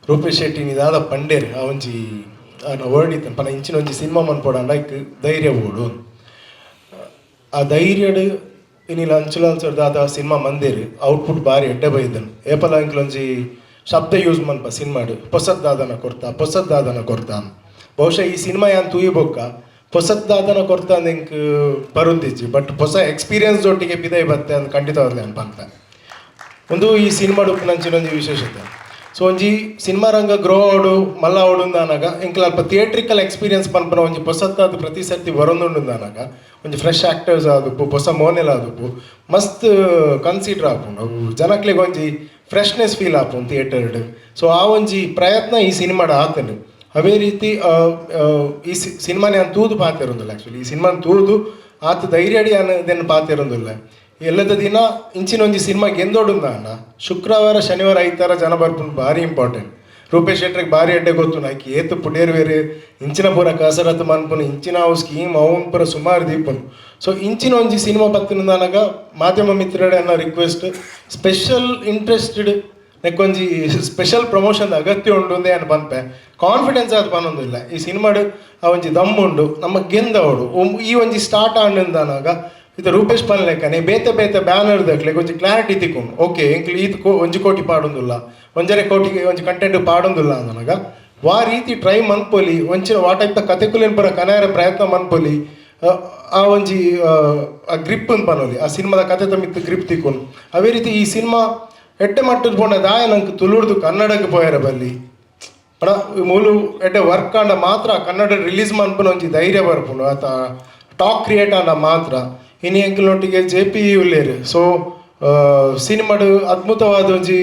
Rupesh Shetty ನಿದಾದ ಪಂಡೇರ್, ಆ ಒಂಜಿ ವರ್ಡ್ ಇತ್ತನ್ ಪನ ಇಂಚಿನ ಒಂಜಿ ಸಿನಿಮಾ ಮನ್ಪೊಡಂಡ ಐಕ್ ಧೈರ್ಯ ಬೋಡು. ಆ ಧೈರ್ಯಡ್ ಇನಿ ಲಂಚುಲಾಲ್ ಸರ್ ದಾದ ಸಿನಿಮಾ ಮಂದೇರ್, ಔಟ್ಪುಟ್ ಬಾರಿ ಎಡ್ಡೆ ಬೈದನ್. ಏಪಲ ಇಂಕ್ಲೊಂಜಿ ಶಬ್ದ ಯೂಸ್ ಮನ್ಪ ಸಿನಿಮಾಡ್, ಪೊಸತ್ ದಾದನ ಕೊರ್ತಾ, ಪೊಸತ್ ದಾದನ ಕೊರ್ತಾ. ಬಹುಶಃ ಈ ಸಿನಿಮಾ ಯಾನ್ ತೂಯಿ ಬೊಕ್ಕ ಪೊಸತ್ ದಾದನ ಕೊರ್ತಾ ಅಂದ್ ಎಂಕ್ ಬರುಂದಿಜ್ಜಿ, ಬಟ್ ಹೊಸ ಎಕ್ಸ್ಪೀರಿಯನ್ಸ್ ದೊಟ್ಟಿಗೆ ಪಿದೈ ಬತ್ತೆ ಅಂದ್ ಖಂಡಿತವಾಗ್ಲೂ ಅನ್ಪ ಒಂದು ಈ ಸಿನಿಮಾ ಉಪ್ಪುನಂಚಿನ ಒಂಜಿ ವಿಶೇಷತೆ. ಸೊ ಒಂಜಿ ಸಿನಿಮಾ ರಂಗ ಗ್ರೋ ಆವಡು, ಮಲ್ಲ ಆವಡು ಅಂದಾನಗ ಎಂಕ್ಲ ಅಲ್ಪ ಥಿಯೇಟ್ರಿಕಲ್ ಎಕ್ಸ್ಪೀರಿಯನ್ಸ್ ಪನ್ಪುನ ಒಂಜಿ ಪೊಸತ್ತಾದ ಪ್ರತಿ ಸರ್ತಿ ಬರೊಂದುಂಡು ಅಂದಾನಗ ಒಂಜಿ ಫ್ರೆಶ್ ಆಕ್ಟರ್ಸ್ ಆದುಪ್ಪು, ಹೊಸ ಮೋನೆಲ್ ಆದುಪ್ಪು, ಮಸ್ತ್ ಕನ್ಸಿಡರ್ ಆಪುಂಡು. ಅವು ಜನಕ್ಲೆಗ್ ಒಂಜಿ ಫ್ರೆಶ್ನೆಸ್ ಫೀಲ್ ಆಪುಂಡು ಥಿಯೇಟರ್ಡ್. ಸೊ ಆ ಒಂಜಿ ಪ್ರಯತ್ನ ಈ ಸಿನಿಮಾಡ್ ಆತುಂಡು. ಅವೇ ರೀತಿ ಈ ಸಿನಿಮಾನ ಯಾನ್ ತೂದು ಪಾತೆರೊಂದುಲ್ಲ. ಆ್ಯಕ್ಚುಲಿ ಈ ಸಿನಿಮಾನ್ ತೂದು ಆತ್ ಧೈರ್ಯಡಿ ಯಾನ್ ಇದನ್ನು ಪಾತೆರೊಂದುಲ್ಲ. ಎಲ್ಲದ ದಿನ ಇಂಚಿನ ಒಂಜಿ ಸಿನಿಮಾ ಗೆಂದೊಡುಂದಾಂಡ ಶುಕ್ರವಾರ, ಶನಿವಾರ, ಐತಾರ ಜನ ಬರ್ಪುಂಡು ಭಾರಿ ಇಂಪಾರ್ಟೆಂಟ್. ರೂಪೇಶ್ ಶೆಟ್ಟರ್ಗೆ ಭಾರಿ ಎಡ್ಡೆ ಗೊತ್ತು ನಾಕಿ ಏತು ಪುಡೇರು ಬೇರೆ ಇಂಚಿನ ಪೂರ ಕಸರತ್ತು ಮನ್ಪುನು, ಇಂಚಿನ ಅವು ಸ್ಕೀಮ್ ಅವನ್ ಪೂರ ಸುಮಾರು ದೀಪುನು. ಸೊ ಇಂಚಿನ ಒಂಜಿ ಸಿನಿಮಾ ಬತ್ತಿನದಾನಗ ಮಾಧ್ಯಮ ಮಿತ್ರಡೆ ಅನ್ನೋ ರಿಕ್ವೆಸ್ಟ್, ಸ್ಪೆಷಲ್ ಇಂಟ್ರೆಸ್ಟೆಡ್ ನೆಕ್ಕೊಂಜಿ ಸ್ಪೆಷಲ್ ಪ್ರಮೋಷನ್ ಅಗತ್ಯ ಉಂಡು ಅಂದೇ ಯಾನ್ ಪನ್ಪೆ. ಕಾನ್ಫಿಡೆನ್ಸ್ ಆದ್ ಪನೊಂದಿಲ್ಲ. ಈ ಸಿನಿಮಾಡ್ ಆ ಒಂಜಿ ದಮ್ ಉಂಡು, ನಮ್ಮ ಗೆಂದವಡು. ಈ ಒಂಜಿ ಸ್ಟಾರ್ಟ್ ಆಂಡಾನಾಗ ಇತ್ತೆ ರೂಪೇಶ್ ಪನ್ಲೆಕ್ಕನೆ ಬೇತೆ ಬೇತೆ ಬ್ಯಾನರ್ ದಕ್ಲೆಗ್ ಒಂಜಿ ಕ್ಲಾರಿಟಿ ತಿಕ್ಕುಂಡು. ಓಕೆ, ಎಂಕ್ಲು ಈತ್ 1 ಕೋಟಿ ಪಾಡೊಂದುಲ್ಲ, 1.5 ಕೋಟಿಗೆ ಒಂಜಿ ಕಂಟೆಂಟ್ ಪಾಡೊಂದುಲ್ಲ ಅಂದನಗ ವಾ ರೀತಿ ಟ್ರೈ ಮನ್ಪೊಲಿ, ಒಂಚಿನ ವಾ ಟೈಪ್ ದ ಕತೆಕುಲೆನ್ ಪೂರ ಕನಯರ ಪ್ರಯತ್ನ ಮನ್ಪೊಲಿ. ಆ ಆ ಒಂಜಿ ಆ ಗ್ರಿಪ್ ಪನೊಲಿ, ಆ ಸಿನಿಮಾದ ಕತೆತ ಮಿತ್ತ್ ಗ್ರಿಪ್ ತಿಕ್ಕುಂಡು. ಅವೇ ರೀತಿ ಈ ಸಿನಿಮಾ ಎಡ್ಡೆ ಮಟ್ಟದ ಪೋಂಡ ದಾಯ ನಂಗೆ ತುಳುಡ್ದು ಕನ್ನಡಕ್ಕೆ ಪೋಯರ ಬಲ್ಲಿ ಪಡ ಮೂಲು ಎಡ್ಡೆ ವರ್ಕ್ ಆಂಡ ಮಾತ್ರ ಕನ್ನಡ ರಿಲೀಸ್ ಮನ್ಪುನ ಒಂಜಿ ಧೈರ್ಯ ಬರ್ಪುಂಡು, ಆತ ಟಾಕ್ ಕ್ರಿಯೇಟ್ ಆಂಡ ಮಾತ್ರ. ಇನಿ ಎಂಕಲ್ನೊಟ್ಟಿಗೆ ಜೆ ಪಿ ಉಲ್ಲೇರು. ಸೊ ಸಿನಿಮಾಡ್ ಅದ್ಭುತವಾದ ಒಂಜಿ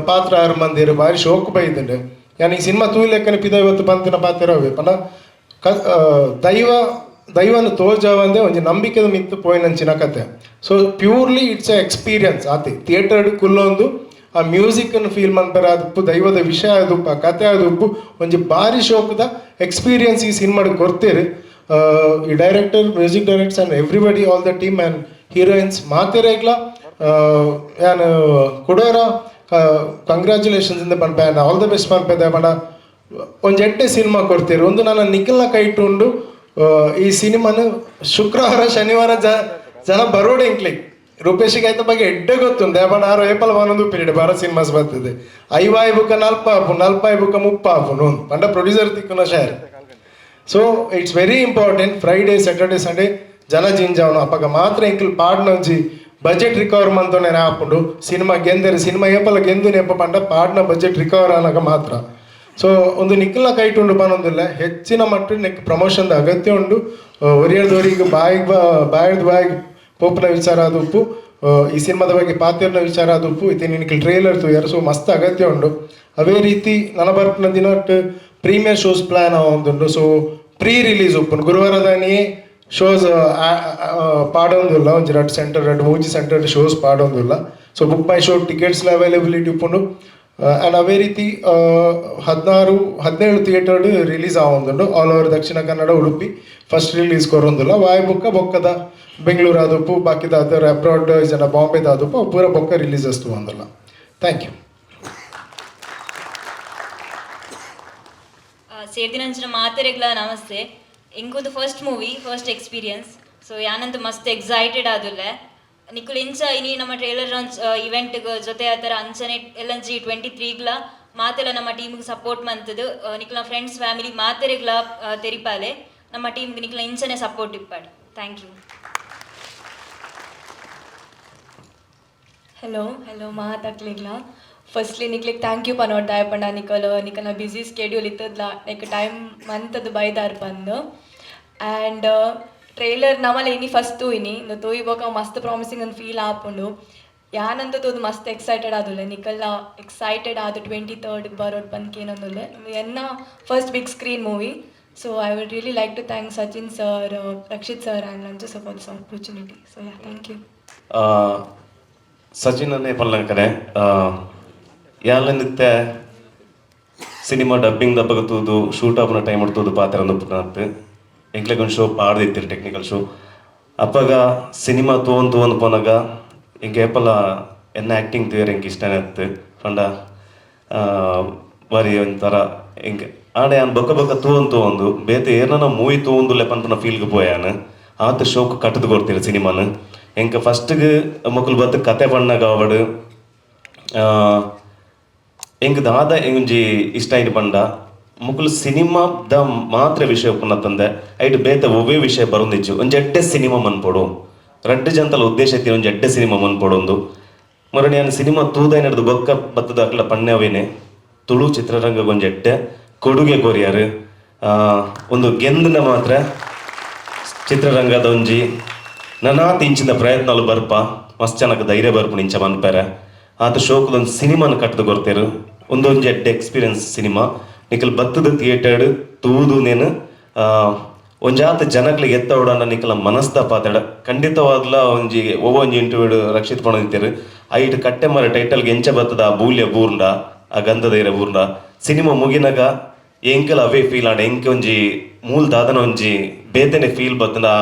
ಪಾತ್ರ ಆರ್ ಮಂದಿರು ಬಾರಿ ಶೋಕ್ ಬೈದುಂಡು. ಯಾನ್ ಈ ಸಿನಿಮಾ ತೂಯಿಲೆಕ್ಕನೆ ಪಿದ ಇವತ್ತು ಪಂತಿನ ಪಾತ್ರ ಅವೇ ಪಂಡ ಕ ದೈವ ದೈವನ ತೋಜಾವಂದೆ ಒಂಜಿ ನಂಬಿಕೆದ ಮಿತ್ತು ಪೋಯಿನಂಚಿನ ಕತೆ. So purely it's a experience ಆತೆ. ಥಿಯೇಟರ್ ಕುಲ್ಲೊಂದು ಆ ಮ್ಯೂಸಿಕ್ ಅನ್ನು ಫೀಲ್ ಮನ್ಪೆರೆ ಆದುಪ್ಪು, ದೈವದ ವಿಷಯ ಆದುಪ್ಪು, ಆ ಕತೆ ಆದುಪ್ಪು, ಒಂಜಿ ಬಾರಿ ಶೋಕದ ಎಕ್ಸ್ಪೀರಿಯನ್ಸ್ ಈ ಸಿನಿಮಾಡ್ ಕೊರ್ತೇರು. ಈ director, music directors and everybody, all the team and heroines ಮಾತೆರೆಗ್ಲ ಯಾನ್ ಕುಡೋರ ಕಂಗ್ರ್ಯಾಚುಲೇಷನ್ಸ್ ಇಂದ ಪನ್ಪೆ and all the best ಪನ್ಪೆ. ಪಂಡ ಒಂಜಿ ಎಡ್ಡೆ ಸಿನಿಮಾ ಕೊಡ್ತೀರಿ. ಒಂದು ನನ್ನ ನಿಖಲ್ನ ಕೈಟ್ ಉಂಡು. ಈ ಸಿನಿಮಾನು ಶುಕ್ರವಾರ, ಶನಿವಾರ ಜನ ಬರೋಡು ಎಂಕ್ಲಿಗ್. ರೂಪೇಶಿಗೆ ಆಯ್ತ ಬಗ್ಗೆ ಎಡ್ಡೆ ಗೊತ್ತುಂಡು. ಪಂಡ ಆರು ಏಪಲ್ ಪನೊಂದು ಪೀರಿಯಡ್ ಭಾರತ್ ಸಿನಿಮಾಸ್ ಬರ್ತದೆ. 50 ಬುಕ್ಕ ನಲ್ಪ ಆಪು, ನಲ್ಪಾಯಿ ಬುಕ್ಕ ಮುಪ್ಪ ಆಪುಂಡು ಪಂಡ ಪ್ರೊಡ್ಯೂಸರ್ ತಿಕ್ಕುನ share. So it's very important, Friday, Saturday, Sunday ಜನ ಜಿಂಜಾವನು. ಅಪಗ ಮಾತ್ರ ಎಂಕಲ್ ಪಾಡ್ನ ಒಂಜಿ ಬಜೆಟ್ ರಿಕವರ್ ಮಂತೊನೆ ಆಪುಂಡು. ಸಿನಿಮಾ ಗೆಂದರೆ, ಸಿನಿಮಾ ಏಪಲ ಗೆಂದು ನೆಪ ಪಂಡ ಪಾಡ್ನ ಬಜೆಟ್ ರಿಕವರ್ ಆನಗ ಮಾತ್ರ. ಸೊ ಒಂದು ನಿಕ್ಕಲ್ನ ಕೈಟ್ ಉಂಡು ಪನೊಂದಿಲ್ಲ, ಹೆಚ್ಚಿನ ಮಟ್ಟ ನೆಕ್ ಪ್ರಮೋಷನ್ದ ಅಗತ್ಯ ಉಂಡು. ಒರಿಯರ್ದೊರಿಗೆ ಬಾಯಿಗೆ ಬಾಯಿರ್ದ್ ಬಾಯಿಗೆ ಪೋಪುನ ವಿಚಾರ ಆದುಪ್ಪು, ಈ ಸಿನಿಮಾದ ಬಗ್ಗೆ ಪಾತೆರ್ನ ವಿಚಾರ ಆದುಪ್ಪು, ಇತ್ತೆ ನಿಕ್ಲ್ ಟ್ರೈಲರ್ ತೂಯರ್. ಸೊ ಮಸ್ತ್ ಅಗತ್ಯ ಉಂಡು. ಅವೇ ರೀತಿ ನನ ಬರ್ಪುನ ದಿನಟ್ ಪ್ರೀಮಿಯರ್ ಶೋಸ್ ಪ್ಲಾನ್ ಆವೊಂದುಂಡು. ಸೊ ಪ್ರೀ ರಿಲೀಸ್ ಉಪ್ಪುಂಡು. ಗುರುವಾರದಾನಿಯೇ ಶೋಸ್ ಪಾಡೊಂದುಲ್ಲ. ಒಂಜಿ ರಡ್ಡ್ ಸೆಂಟರ್, ರಡ್ಡ್ ಮೂಜಿ ಸೆಂಟರ್ ಶೋಸ್ ಪಾಡೊಂದುಲ್ಲ. ಸೊ ಬುಕ್ ಮೈ ಶೋ ಟಿಕೆಟ್ಸ್ಲ ಅವೈಲಬಿಲಿಟಿ ಉಪ್ಪುಂಡು. ಆ್ಯಂಡ್ ಅವೇ ರೀತಿ 16 17 ಥಿಯೇಟರ್ಡ್ ರಿಲೀಸ್ ಆವೊಂದುಂಡು. All over Dakshina Kannada, Udupi first release ಕೊರೊಂದುಲ್ಲ. ವಾಯ್ ಬೊಕ್ಕ ಬೊಕ್ಕದ ಬೆಂಗಳೂರು ಆದುಪ್ಪು, ಬಾಕಿದ ಅದರ್ ಅಬ್ರಾಡ್ ಜನ ಬಾಂಬೆದ ಆದುಪ್ಪು, ಅವು ಪೂರ ಬೊಕ್ಕ ರಿಲೀಸ್ ಅಸ್ತು. Thank you. ಸೇರ್ದಿನಂಚಿನ ಮಾತೆರೆಗ್ಲ namaste. ಎಂಕೊಂದು first movie, first experience. So ಯಾನಂತೂ ಮಸ್ತ್ ಎಕ್ಸೈಟೆಡ್ ಆದುಲ್ಲೆ. ನಿಕುಲು ಇಂಚ ಇನಿ ನಮ್ಮ ಟ್ರೇಲರ್ ಲಾಂಚ್ ಇವೆಂಟ್ ಜೊತೆ ಆತರ ಅಂಚನೆ ಎಲ್ಲಂಜಿ 23ಗ್ಲ ಮಾತೆಲ್ಲ ನಮ್ಮ ಟೀಮ್ಗೆ ಸಪೋರ್ಟ್ ಮಂತದು. ನಿಕುಲ್ನ ಫ್ರೆಂಡ್ಸ್, ಫ್ಯಾಮಿಲಿ ಮಾತೆರೆಗ್ಲ ತೆರಿಪಾಲೆ. ನಮ್ಮ ಟೀಮ್ಗೆ ನಿಕುಲ್ನ ಇಂಚನೆ ಸಪೋರ್ಟ್ ಇಪ್ಪಾಡು. Thank you. Hello, hello ಮಾತಾಕ್ಲಿಗ್ಲ. Firstly ನಿಕ್ಲಿಗೆ thank you ಪನೋಡ್ ದಾಯಪಂಡ ನಿಕಲ್ ನಿಕಲ್ನ ಬ್ಯುಸಿ ಸ್ಕೆಡ್ಯೂಲ್ ಇತ್ತದ್ಲ ಲೈಕ್ ಟೈಮ್ ಮಂತದ್ದು ಬೈದಾರ್ ಪಂದು. ಆ್ಯಂಡ್ ಟ್ರೈಲರ್ ನಮಲ ಇನಿ ಫಸ್ಟ್ ತೂಯಿನಿ. ಇಂದು ತೂಯಿ ಬೊಕ ಮಸ್ತ್ ಪ್ರಾಮಿಸಿಂಗ್ ಅಂದ್ ಫೀಲ್ ಆಪುಂಡು. ಯಾನಂತ ತೂದು ಮಸ್ತ್ ಎಕ್ಸೈಟೆಡ್ ಆದುಲ್ಲೆ. ನಿಕಲ್ಲ ಎಕ್ಸೈಟೆಡ್ ಆದ್ 23rd ಬರೋಡ್ ಪಂದ್ ಕೇನೊಂದುಲ್ಲೆ. ಎನ್ನ first big screen movie. So I would really like to thank Sachin sir, Rakshit sir and Lanchu sir for this opportunity. So yeah, thank you. Sachin ಅನ್ನೇ ಪಲ್ಲಂಕನೆ ಯಾಲನಿತ್ತೆ cinema dubbing ದಬ್ಬಗ ತೂದು shoot ಆಪುನ time ತೂದು ಪಾತ್ರ ಪುನತ್ ಎಂಕ್ಲೆಗ್ ಒಂದು show ಪಾಡ್ದಿತ್ತಿರು, technical show. ಅಪ್ಪಗ cinema ತೂವೊಂದು ತೂವೊಂದು ಪೋನಗ ಎಂಕ್ ಏಪಲ ಎನ್ನ ಆ್ಯಕ್ಟಿಂಗ್ ತೂಯರೆ ಎಂಕ್ ಇಷ್ಟನೇ ಇತ್ತು. ಪಂಡ ಬಾರಿ ಒಂಥರ ಎಂಕ್. ಆಂಡ ಯಾನ್ ಬೊಕ್ಕ ಬೊಕ್ಕ ತೂವೊಂದು ತೂವೊಂದು ಬೇತೆ ಏರ್ನ ಮೂವಿ ತೂವೊಂದುಲ್ಲೆ ಪನ್ಪುನ ಫೀಲ್ಗ್ ಪೋಯಾನ್. ಆತ್ ಶೋಕ್ ಕಟ್ಟದು ಕೊಡ್ತೀರ ಸಿನಿಮಾನ. ಎಂಕ್ ಫಸ್ಟ್ಗೆ ಮೊಕುಲು ಬತ್ತು ಕತೆ ಪಣ್ಣಗ ಆವಡ್, ಎಂಕ್ ದಾದ ಒಂಜಿ ಇಷ್ಟ ಆಯ್ತು ಪಂಡ, ಮೊಕುಲು ಸಿನಿಮಾದ ಮಾತ್ರ ವಿಷಯ ಉಪ್ಪುನ ತಂದೆ, ಐಟ್ ಬೇತೆ ಒವ್ವೇ ವಿಷಯ ಬರೊಂದಿಜ್ಜು. ಒಂಜಿ ಎಡ್ಡೆ ಸಿನಿಮಾ ಮನ್ಪೊಡು, ರಡ್ಡ್ ಜನತಲ ಉದ್ದೇಶ ಇತ್ತಿ ಒಂಜಿ ಎಡ್ಡೆ ಸಿನಿಮಾ ಮನ್ಪೊಡೊಂದು. ಮರಣ ಯಾನ್ ಸಿನಿಮಾ ತೂದೈನಡ್ದು ಬೊಕ್ಕ ಬತ್ತದ ಅಕ್ಲ ಪಣ್ಯವೇನೆ ತುಳು ಚಿತ್ರರಂಗ ಒಂಜಿ ಎಡ್ಡೆ ಕೊಡುಗೆ ಕೊರಿಯಾರು. ಒಂದು ಗೆಂದನ ಮಾತ್ರ ಚಿತ್ರರಂಗದ ಒಂಜಿ ನನಾತ್ ಇಂಚಿನ ಪ್ರಯತ್ನಲು ಬರ್ಪ, ಮಸ್ತ್ ಜನಕ್ಕೆ ಧೈರ್ಯ ಬರ್ಪುಂಡು ಇಂಚ ಮನ್ಪೆರೆ. ಆತ ಶೋಕದ ಒಂದು ಸಿನಿಮಾನ ಕಟ್ಟದು ಕೊರ್ತೇರು. ಒಂದೊಂಜಿ ಎಡ್ಡೆ ಎಕ್ಸ್ಪೀರಿಯನ್ಸ್ ಸಿನಿಮಾ. ನಿಕಲ್ ಬತ್ತದ ಥಿಯೇಟರ್ ತೂದು ನೇನು ಒಂಜಾತ ಜನಕ್ಲಿಗೆ ಎತ್ತವಡನ ನಿಕಲ ಮನಸ್ದ ಪಾತೆಡ ಖಂಡಿತವಾದ್ಲ. ಒಂಜಿ ಒವ್ವ ಒಂಜಿ ಇಂಟರ್ವ್ಯೂ ರಕ್ಷಿತ್ ಪಣೊಂದಿತ್ತೆರ್, ಐಟ್ ಕಟ್ಟೆ ಮರ ಟೈಟಲ್ಗೆ ಎಂಚ ಬತ್ತದ, ಆ ಬೂಲ್ಯ ಬೂರ್ಂಡ, ಆ ಗಂಧದ ಇರ ಬೂರ್ಂಡ, ಸಿನಿಮಾ ಮುಗಿನಗ ಎಂಕಲ ಅವೇ ಫೀಲ್ ಆಂಡ. ಎಂಕೆ ಒಂಜಿ ಮೂಲ ದಾದನ ಒಂಜಿ ಬೇತೆನೆ ಫೀಲ್ ಬತ್ತಂಡ. ಆ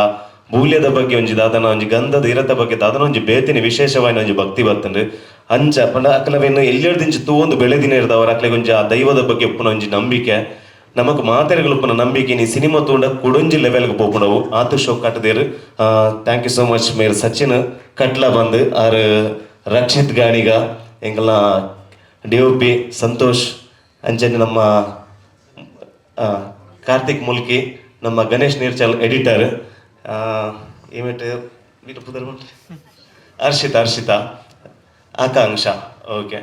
ಬೂಲ್ಯದ ಬಗ್ಗೆ ಒಂಜಿ ದಾದನ ಒಂಜಿ ಗಂಧದ ಇರತ ಬಗ್ಗೆ ದಾದನ ಒಂಜಿ ಬೇತೆನೆ ವಿಶೇಷವಾಯಿನ ಒಂಜಿ ಭಕ್ತಿ ಬತ್ತಂಡು. ಅಂಚ ಪಂಡ ಅಕ್ಲವೇನು ಎಲ್ಲೆಡ್ದಿಂಚಿ ತೂವೊಂದು ಬೆಳೆದಿನ ಇರ್ದವರ ಅಕ್ಲೆಗ್ ಒಂಜಿ ಆ ದೈವದ ಬಗ್ಗೆ ಉಪ್ಪುನ ಒಂಜಿ ನಂಬಿಕೆ, ನಮಕ್ ಮಾತೆರೆಗಳು ಉಪ್ಪುನ ನಂಬಿಕೆ ನೀ ಸಿನಿಮಾ ತೂಂಡ ಕುಡೊಂಜಿ ಲೆವೆಲ್ಗೆ ಪೋಪುಂಡವು. ಆತು ಶೋ ಕಟ್ಟದೇರು. Thank you so much ಮೇರ್ ಸಚಿನ್ ಕಟ್ಲ ಬಂದು, ಆರ್ ರಕ್ಷಿತ್ ಗಾಣಿಗ, ಎಂಕಲ್ನ ಡಿಒಪಿ ಸಂತೋಷ್, ಅಂಚನೆ ನಮ್ಮ ಕಾರ್ತಿಕ್ ಮುಲ್ಕಿ, ನಮ್ಮ ಗಣೇಶ್ ನೀರ್ಚಲ್ ಎಡಿಟರ್, ಏಮೇಟ್ ಪುದರ್ Harshita, Harshita, Akanksha. Okay,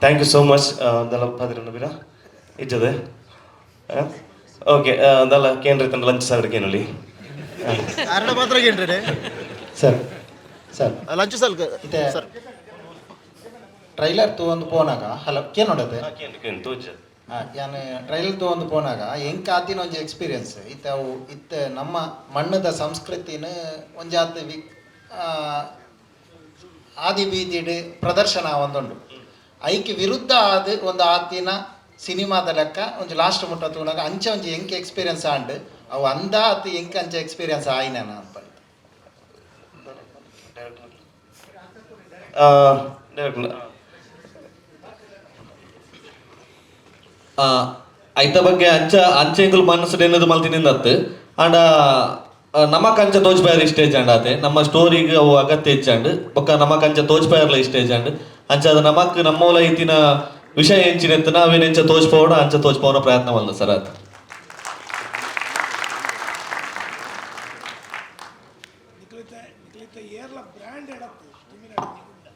thank you so much. ದಲ್ಲ ಪಾದಿರ ನಬೀರ ಇಜ್ಜದೆ. ಓಕೆ, ದಲ್ಲ ಕೇಂದ್ರ ತಂಡ ಲಂಚ್ ಸಾರ್ ಕೇನೊಲಿ. ಮಾತ್ರ ಕೇಂದ್ರ. Sir, sir. ಲಂಚ್ ಸಲ್. ಇತ್ತೆ ಟ್ರೈಲರ್ ತೂವೊಂದು ಪೋನಾಗ, ಹಲೋ, ಕೇನೋಡತೆ? ತೋಜ. ಯಾನ್ ಟ್ರೈಲರ್ ತೂವೊಂದು ಪೋನಾಗ ಎಂಕ್ ಆತಿನ ಒಂಜಿ ಎಕ್ಸ್ಪೀರಿಯನ್ಸ್ ಇತ್ತೆ ಅವು ಇತ್ತೆ ನಮ್ಮ ಮಣ್ಣದ ಸಂಸ್ಕೃತಿನ ಒಂಜಾತ್ ವಿಕ್ ಆದಿ ಬೀದಿಡ್ ಪ್ರದರ್ಶನ ಒಂದುಂಡು. ಐಕ್ ವಿರುದ್ಧ ಆದ್ ಒಂದು ಆತಿನ ಸಿನಿಮಾದ ಲೆಕ್ಕ ಒಂಜಿ ಲಾಸ್ಟ್ ಮುಟ್ಟ ತೂನಗ ಅಂಚ ಒಂಜಿ ಎಂಕ್ ಎಕ್ಸ್ಪೀರಿಯನ್ಸ್ ಆಂಡ್. ಅವು ಅಂದ ಅತ್ ಎಂಕ್ ಅಂಚ ಎಕ್ಸ್ಪೀರಿಯನ್ಸ್ ಆಯಿನ ಅನ್ಪಂಡ್. ಐತ ಬಗ್ಗೆ ಅಂಚ ಅಂಚ ಎಂಕುಲು ಮನಸ್ಸು ಎನ್ನದು ಮಲ್ತಿನಿಂದತ್ತು. ಆಂಡ ನಮಕ್ ಅಂಚ ತೋಜ್ಪಾಯರ್ ಇಷ್ಟ ಅಂಡ್ ಆತೆ. ನಮ್ಮ ಸ್ಟೋರಿಗೆ ಅವು ಅಗತ್ಯ ಹೆಚ್ಚಂಡ್. ಬೊಕ್ಕ ನಮಕ್ ಅಂಚ ತೋಜ್ಪಾಯರ್ಲ ಇಷ್ಟ ಅಂಡ್. ಅಂಚ ಅದು ನಮಕ್ ನಮ್ಮೋಲ ಇತ್ತಿನ ವಿಷಯ ಎಂಚಿನ ಎತ್ತನ ಅವೇನು ಎಂಚ ತೋಜ್ಪೋಡ ಅಂಚ ತೋಜ್ಪೋನ ಪ್ರಯತ್ನ ಮಲ್ದ ಸರ್ ಅದು. ನಿಕ್ಲಿತ ಏರ್ಲ ಬ್ರ್ಯಾಂಡೆಡ್. ಕಾಡತ್ತು ತುಮಿನಾಡು ಗುಂಡ.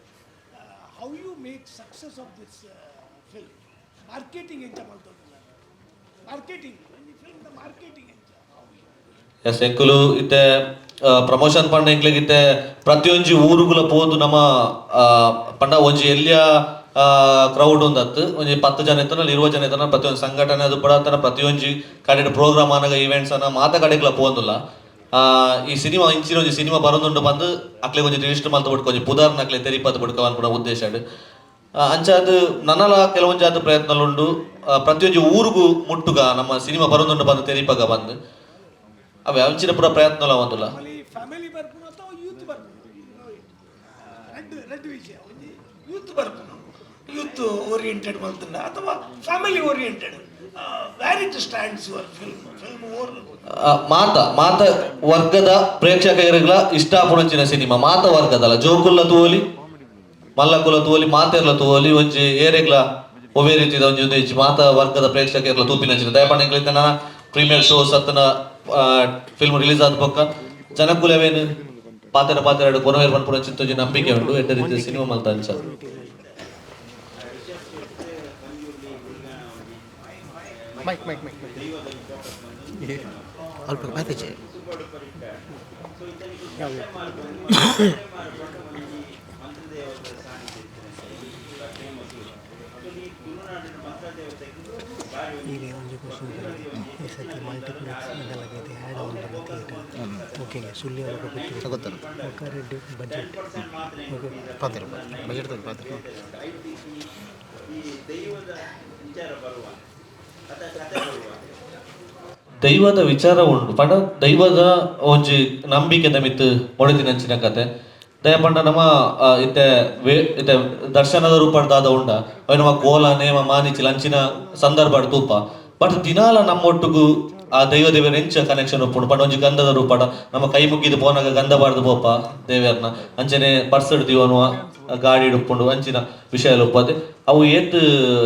How you make success of this film? Marketing ಎಂಚ ಮಲ್ತೊಂದುಲ್ಲ? ಮಾರ್ಕೆಟಿಂಗ್, ಫಿಲ್ಮ್ ಮಾರ್ಕೆಟಿಂಗ್ ಎಂಚ? ಎಸ್, ಎಂಕುಲು ಇತ್ತೆ ಪ್ರಮೋಷನ್ ಪಂಡ ಎಂಕ್ಲೆಗ್ ಇತ್ತೆ ಪ್ರತಿಯೊಂಜಿ ಊರುಗುಲ ಪೋದು ನಮ್ಮ ಪಂಡ ಒಂಜಿ ಎಲ್ಯ ಕ್ರೌಡ್ ಒಂದತ್ತು ಒಂಜಿ 10 ಜನ ಇತ್ತನ 20 ಜನ ಇತ್ತನ ಪ್ರತಿಯೊಂದು ಸಂಘಟನೆ ಅದು ಪಡ ಪ್ರತಿಯೊಂಜಿ ಕಡೆ ಪ್ರೋಗ್ರಾಮ್ ಆನಗ ಇವೆಂಟ್ಸ್ ಅನ್ನ ಮಾತ ಕಡೆಗ್ಲ ಪೋಂದುಲ್ಲ. ಈ ಸಿನಿಮಾ ಇಂಚಿನ ಒಂಜಿ ಸಿನಿಮಾ ಬರೋದುಂಡು ಬಂದು ಅಕ್ಲೆ ಒಂಜಿ ರಿಜಿಸ್ಟರ್ ಮಲ್ತ್ ಬುಡ್ಕ ಒಂಜಿ ಪುದಾರ್ನ ಅಕ್ಲೆ ತೆರಿಪತ್ ಬುಡ್ಕ ಅನ್ಪುನ ಉದ್ದೇಶ. ಅಂಚಾದ್ ನನಲ ಕೆಲವೊಂಜಾದ ಪ್ರಯತ್ನಲುಂಡು ಪ್ರತಿಯೊಂಜಿ ಊರುಗು ಮುಟ್ಟುಗ ನಮ್ಮ ಸಿನಿಮಾ ಬರೋದುಂಡು ಬಂದು ತೆರಿಪಗ ಬಂದು ಅವೆ ಅಂಚಿನ ಪೂರ ಪ್ರಯತ್ನಲ ಒಂದುಲ್ಲ. ಫ್ಯಾಮಿಲಿ ಬರ್ಪುನ ಅಥವಾ ಯೂತ್ ಬರ್ಪುನ, ರಡ್ಡ್ ರಡ್ಡ್ ವಿಷಯ. ಒಂಜಿ ಯೂತ್ ಬರ್ಪುನ, ಯೂತ್ ಓರಿಯೆಂಟೆಡ್ ಮಲ್ತುಂಡ ಅಥವಾ family oriented, where it stands your film film or? ಮಾತ ಮಾತ ವರ್ಗದ ಪ್ರೇಕ್ಷಕರಿಗಳ ಇಷ್ಟ ಆಪುನಂಚಿನ ಸಿನಿಮಾ. ಮಾತ ವರ್ಗದಲ್ಲ, ಜೋಕುಲ್ಲ ತೂವೊಲಿ, ಮಲ್ಲಕುಲ ತೂವೊಲಿ, ಮಾತೆರ್ಲ ತೂವೊಲಿ, ಒಂಜಿ ಏರೆಗ್ಲ ಒವ್ವೇ ರೀತಿದ ಒಂಜಿ ಉಂದು ಮಾತ ವರ್ಗದ ಪ್ರೇಕ್ಷಕರ್ಲ ತೂಪಿನಂಚಿನ. ದಯಪಂಡ ಎಂಕ್ಲೆ ನನ ಪ್ರೀಮಿಯರ್ ಶೋಸ್ ಅತ್ತನ ಫಿಲ್ಮ್ ರಿಲೀಸ್ ಆದ ಬೊಕ್ಕ ಜನಕುಲವೇನು ಪಾತೆರ ಪಾತೆರ ಕೊನವೇರ್ ಪನ್ಪುನಂಚಿನ ಒಂಜಿ ನಂಬಿಕೆ ಉಂಟು. ಎಡ್ಡೆ ರೀತಿಯ ಸಿನಿಮಾ ಮಲ್ತ ಅಂಚ. ಮೈಕ್ ಮೈಕ್ ಮೈಕ್ ಅಲ್ಪ ಮಾತಾಚೆ. ಈಗ ಒಂಜಿ ಕ್ವಶನ್, ಈ ಸತಿ ಮಲ್ಟಿಪ್ಲೆಕ್ಸ್ ಇದೆಲ್ಲ ಆ್ಯಡ್ ಆನ್ ಥಿಯೇಟರ್ ಓಕೆ ಸುಳ್ಳಿ ಗೊತ್ತಲ್ಲ. ಬೊಕ್ಕ ಬಜೆಟ್ ಓಕೆ. ಪಾತ್ರ ಬಜೆಟ್ ಪಾತ್ರ. ದೈವದ ವಿಚಾರ ಉಂಡು ಪಂಡ ದೈವದ ಒಂಜಿ ನಂಬಿಕೆದ ಮಿತ್ತ್ ಮೊಡೆತಿನಂಚಿನ ಕತೆ. ದಯ ಪಂಡ ನಮ್ಮ ಇತ್ತೆ ಇತ್ತೆ ದರ್ಶನದ ರೂಪಡ್ ದಾದ ಉಂಡ ಅವೆ ನಮ್ಮ ಕೋಲ ನೇಮ ಮಾನಿಚಿ ಲಂಚಿನ ಸಂದರ್ಭ ತೂಪ. ಬಟ್ ದಿನಾಲ ನಮ್ಮ ಒಟ್ಟುಗು ಆ ದೈವ ದೇವರ ಎಂಚ ಕನೆಕ್ಷನ್ ಉಪ್ಪುಂಡು ಪಂಡ ಒಂಜಿ ಗಂಧದ ರೂಪಡ ನಮ್ಮ ಕೈ ಮುಗಿದು ಪೋನಾಗ ಗಂಧ ಬಾರ್ದು ಪೋಪ ದೇವೆರ್ನ, ಅಂಚನೆ ಪರ್ಸ್ ದಿವನುವ ಗಾಡಿ ಉಪ್ಪುಂಡು ಅಂಚಿನ ವಿಷಯ ಉಪ್ಪದೆ ಅವು ಏತ್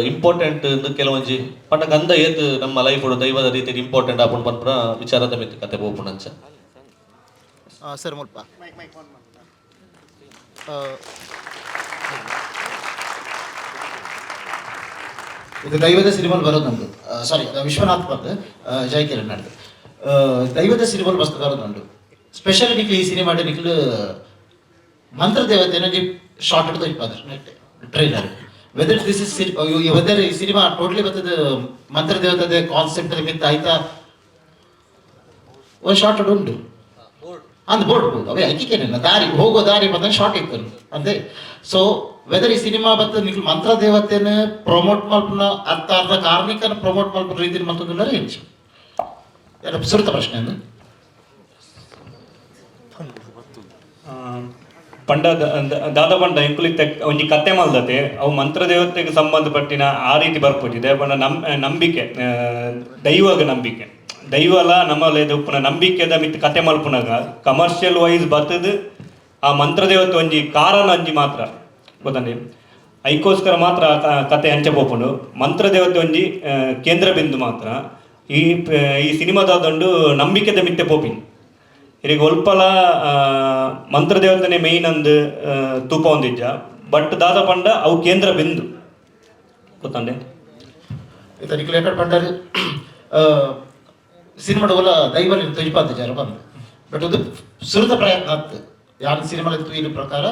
ಇಂಪಾರ್ಟೆಂಟ್ ಕೆಲವೊಂಜಿ ಪಂಡ ಗಂಧ ಏತ್ ನಮ್ಮ ಲೈಫ್ ದೈವದ ರೀತಿಯಲ್ಲಿ ಇಂಪಾರ್ಟೆಂಟ್ ಆಪುಂಡು ಪನ್ಪುನ ವಿಚಾರದ ಮಿತ್ತ್ ಕತೆ ಪೋಪುಂಡು ಅಂಚ. ಸರ್ ಮುಲ್ಪ ಇದು ದೈವದ ಸಿನಿಮಾಲ್ ಬರೋದುಂಟು. ಸಾರಿ, ವಿಶ್ವನಾಥ್ ಬಂದು ಜೈ ಕಿರಣ್ ನಡ್ದು ದೈವದ ಸಿನಿಮಾಲ್ ಮಸ್ತ್ ಬರೋದುಂಟು. ಸ್ಪೆಷಲಿ ನಿಕ್ಲು ಈ ಸಿನಿಮಾ ನಿಕ್ಲು ಮಂತ್ರದೇವತೆ ಶಾರ್ಟ್ ಹಿಡಿದು net trailer. Whether this is whether ಈ ಸಿನಿಮಾ ಟೋಟ್ಲಿ ಬರ್ತದೆ ಮಂತ್ರದೇವತೆ ಕಾನ್ಸೆಪ್ಟ್ ಮಿತ್ ಆಯ್ತಾ ಒಂದು ಶಾರ್ಟ್ ಉಂಟು ಅಂದ್ ಬೋರ್ಡ್ ಬೋದು ಅವೇ ಐಕಿಕೇನಿಲ್ಲ ದಾರಿ ಹೋಗೋ ದಾರಿ ಬಂದ ಶಾರ್ಟ್ ಇತ್ತು ಅಂದೆ. ಸೊ ವೆದರ್ ಈ ಸಿನಿಮಾ ಬತ್ತ ನಿಕ್ಲು ಮಂತ್ರದೇವತೆನ ಪ್ರಮೋಟ್ ಮಲ್ಪುನ ಅರ್ಥ ಅರ್ಧ ಕಾರ್ಮಿಕನ ಪ್ರಮೋಟ್ ಮಲ್ಪುನ ರೀತಿ ಮಲ್ತೊಂದುಲ್ಲಾರ ಎಂಚ ಸುರುತ ಪ್ರಶ್ನೆ ಅಂದು. ಪಂಡ ದಾದ ಪಂಡ ಎಂಕುಲು ಇತ್ತೆ ಒಂಜಿ ಕತೆ ಮಲ್ದತೆ ಅವು ಮಂತ್ರದೇವತೆಗೆ ಸಂಬಂಧಪಟ್ಟಿನ ಆ ರೀತಿ ಬರ್ಪುಜಿ. ಪಂಡ ನಂಬಿಕೆ, ದೈವಗ ನಂಬಿಕೆ, ದೈವಲ ನಮ್ಮಲ್ಲಿ ಉಪ್ಪುನ ನಂಬಿಕೆದ ಮಿತ್ ಕತೆ ಮಲ್ಪುನಾಗ ಕಮರ್ಷಿಯಲ್ ವೈಸ್ ಬರ್ತದ ಆ ಮಂತ್ರದೇವತೆ ಒಂಜಿ ಕಾರಣ ಒಂಜಿ ಮಾತ್ರ ಗೊತ್ತಂడి, ಐಕೋಸ್ಕರ ಮಾತ್ರ ಕತೆ ಅಂಚ ಪೋಪುಂಡು. ಮಂತ್ರದೇವತೆ ಒಂಜಿ ಕೇಂದ್ರ ಬಿಂದು ಮಾತ್ರ. ಈ ಈ ಸಿನಿಮಾದಾದೊಂಡು ನಂಬಿಕೆದ ಮಿತ್ತೆ ಪೋಪಿನ್ ಇರಿಗೆ ಒಲ್ಪಲ ಮಂತ್ರದೇವತೆನೆ ಮೇಯ್ನ್ ಅಂದ್ ತೂಪ ಒಂದಿಜ್ಜ, ಬಟ್ ದಾದ ಪಂಡ ಅವು ಕೇಂದ್ರ ಬಿಂದು ಗೊತ್ತಂಡೆ. ಇತನಿಕ್ಲು ಎಕಡೆ ಪಂಡರ್ ಸಿನಿಮಾಡ್ ಓಲ ದೈವ ತೊಜಿಪಾತ ಜರ ಬಂದು ಬಟ್ ಅದು ಸುರುತ ಪ್ರಯತ್ನ ಆತ್ ಯಾರು ಸಿನಿಮಾ ತೂಯಿನ ಪ್ರಕಾರ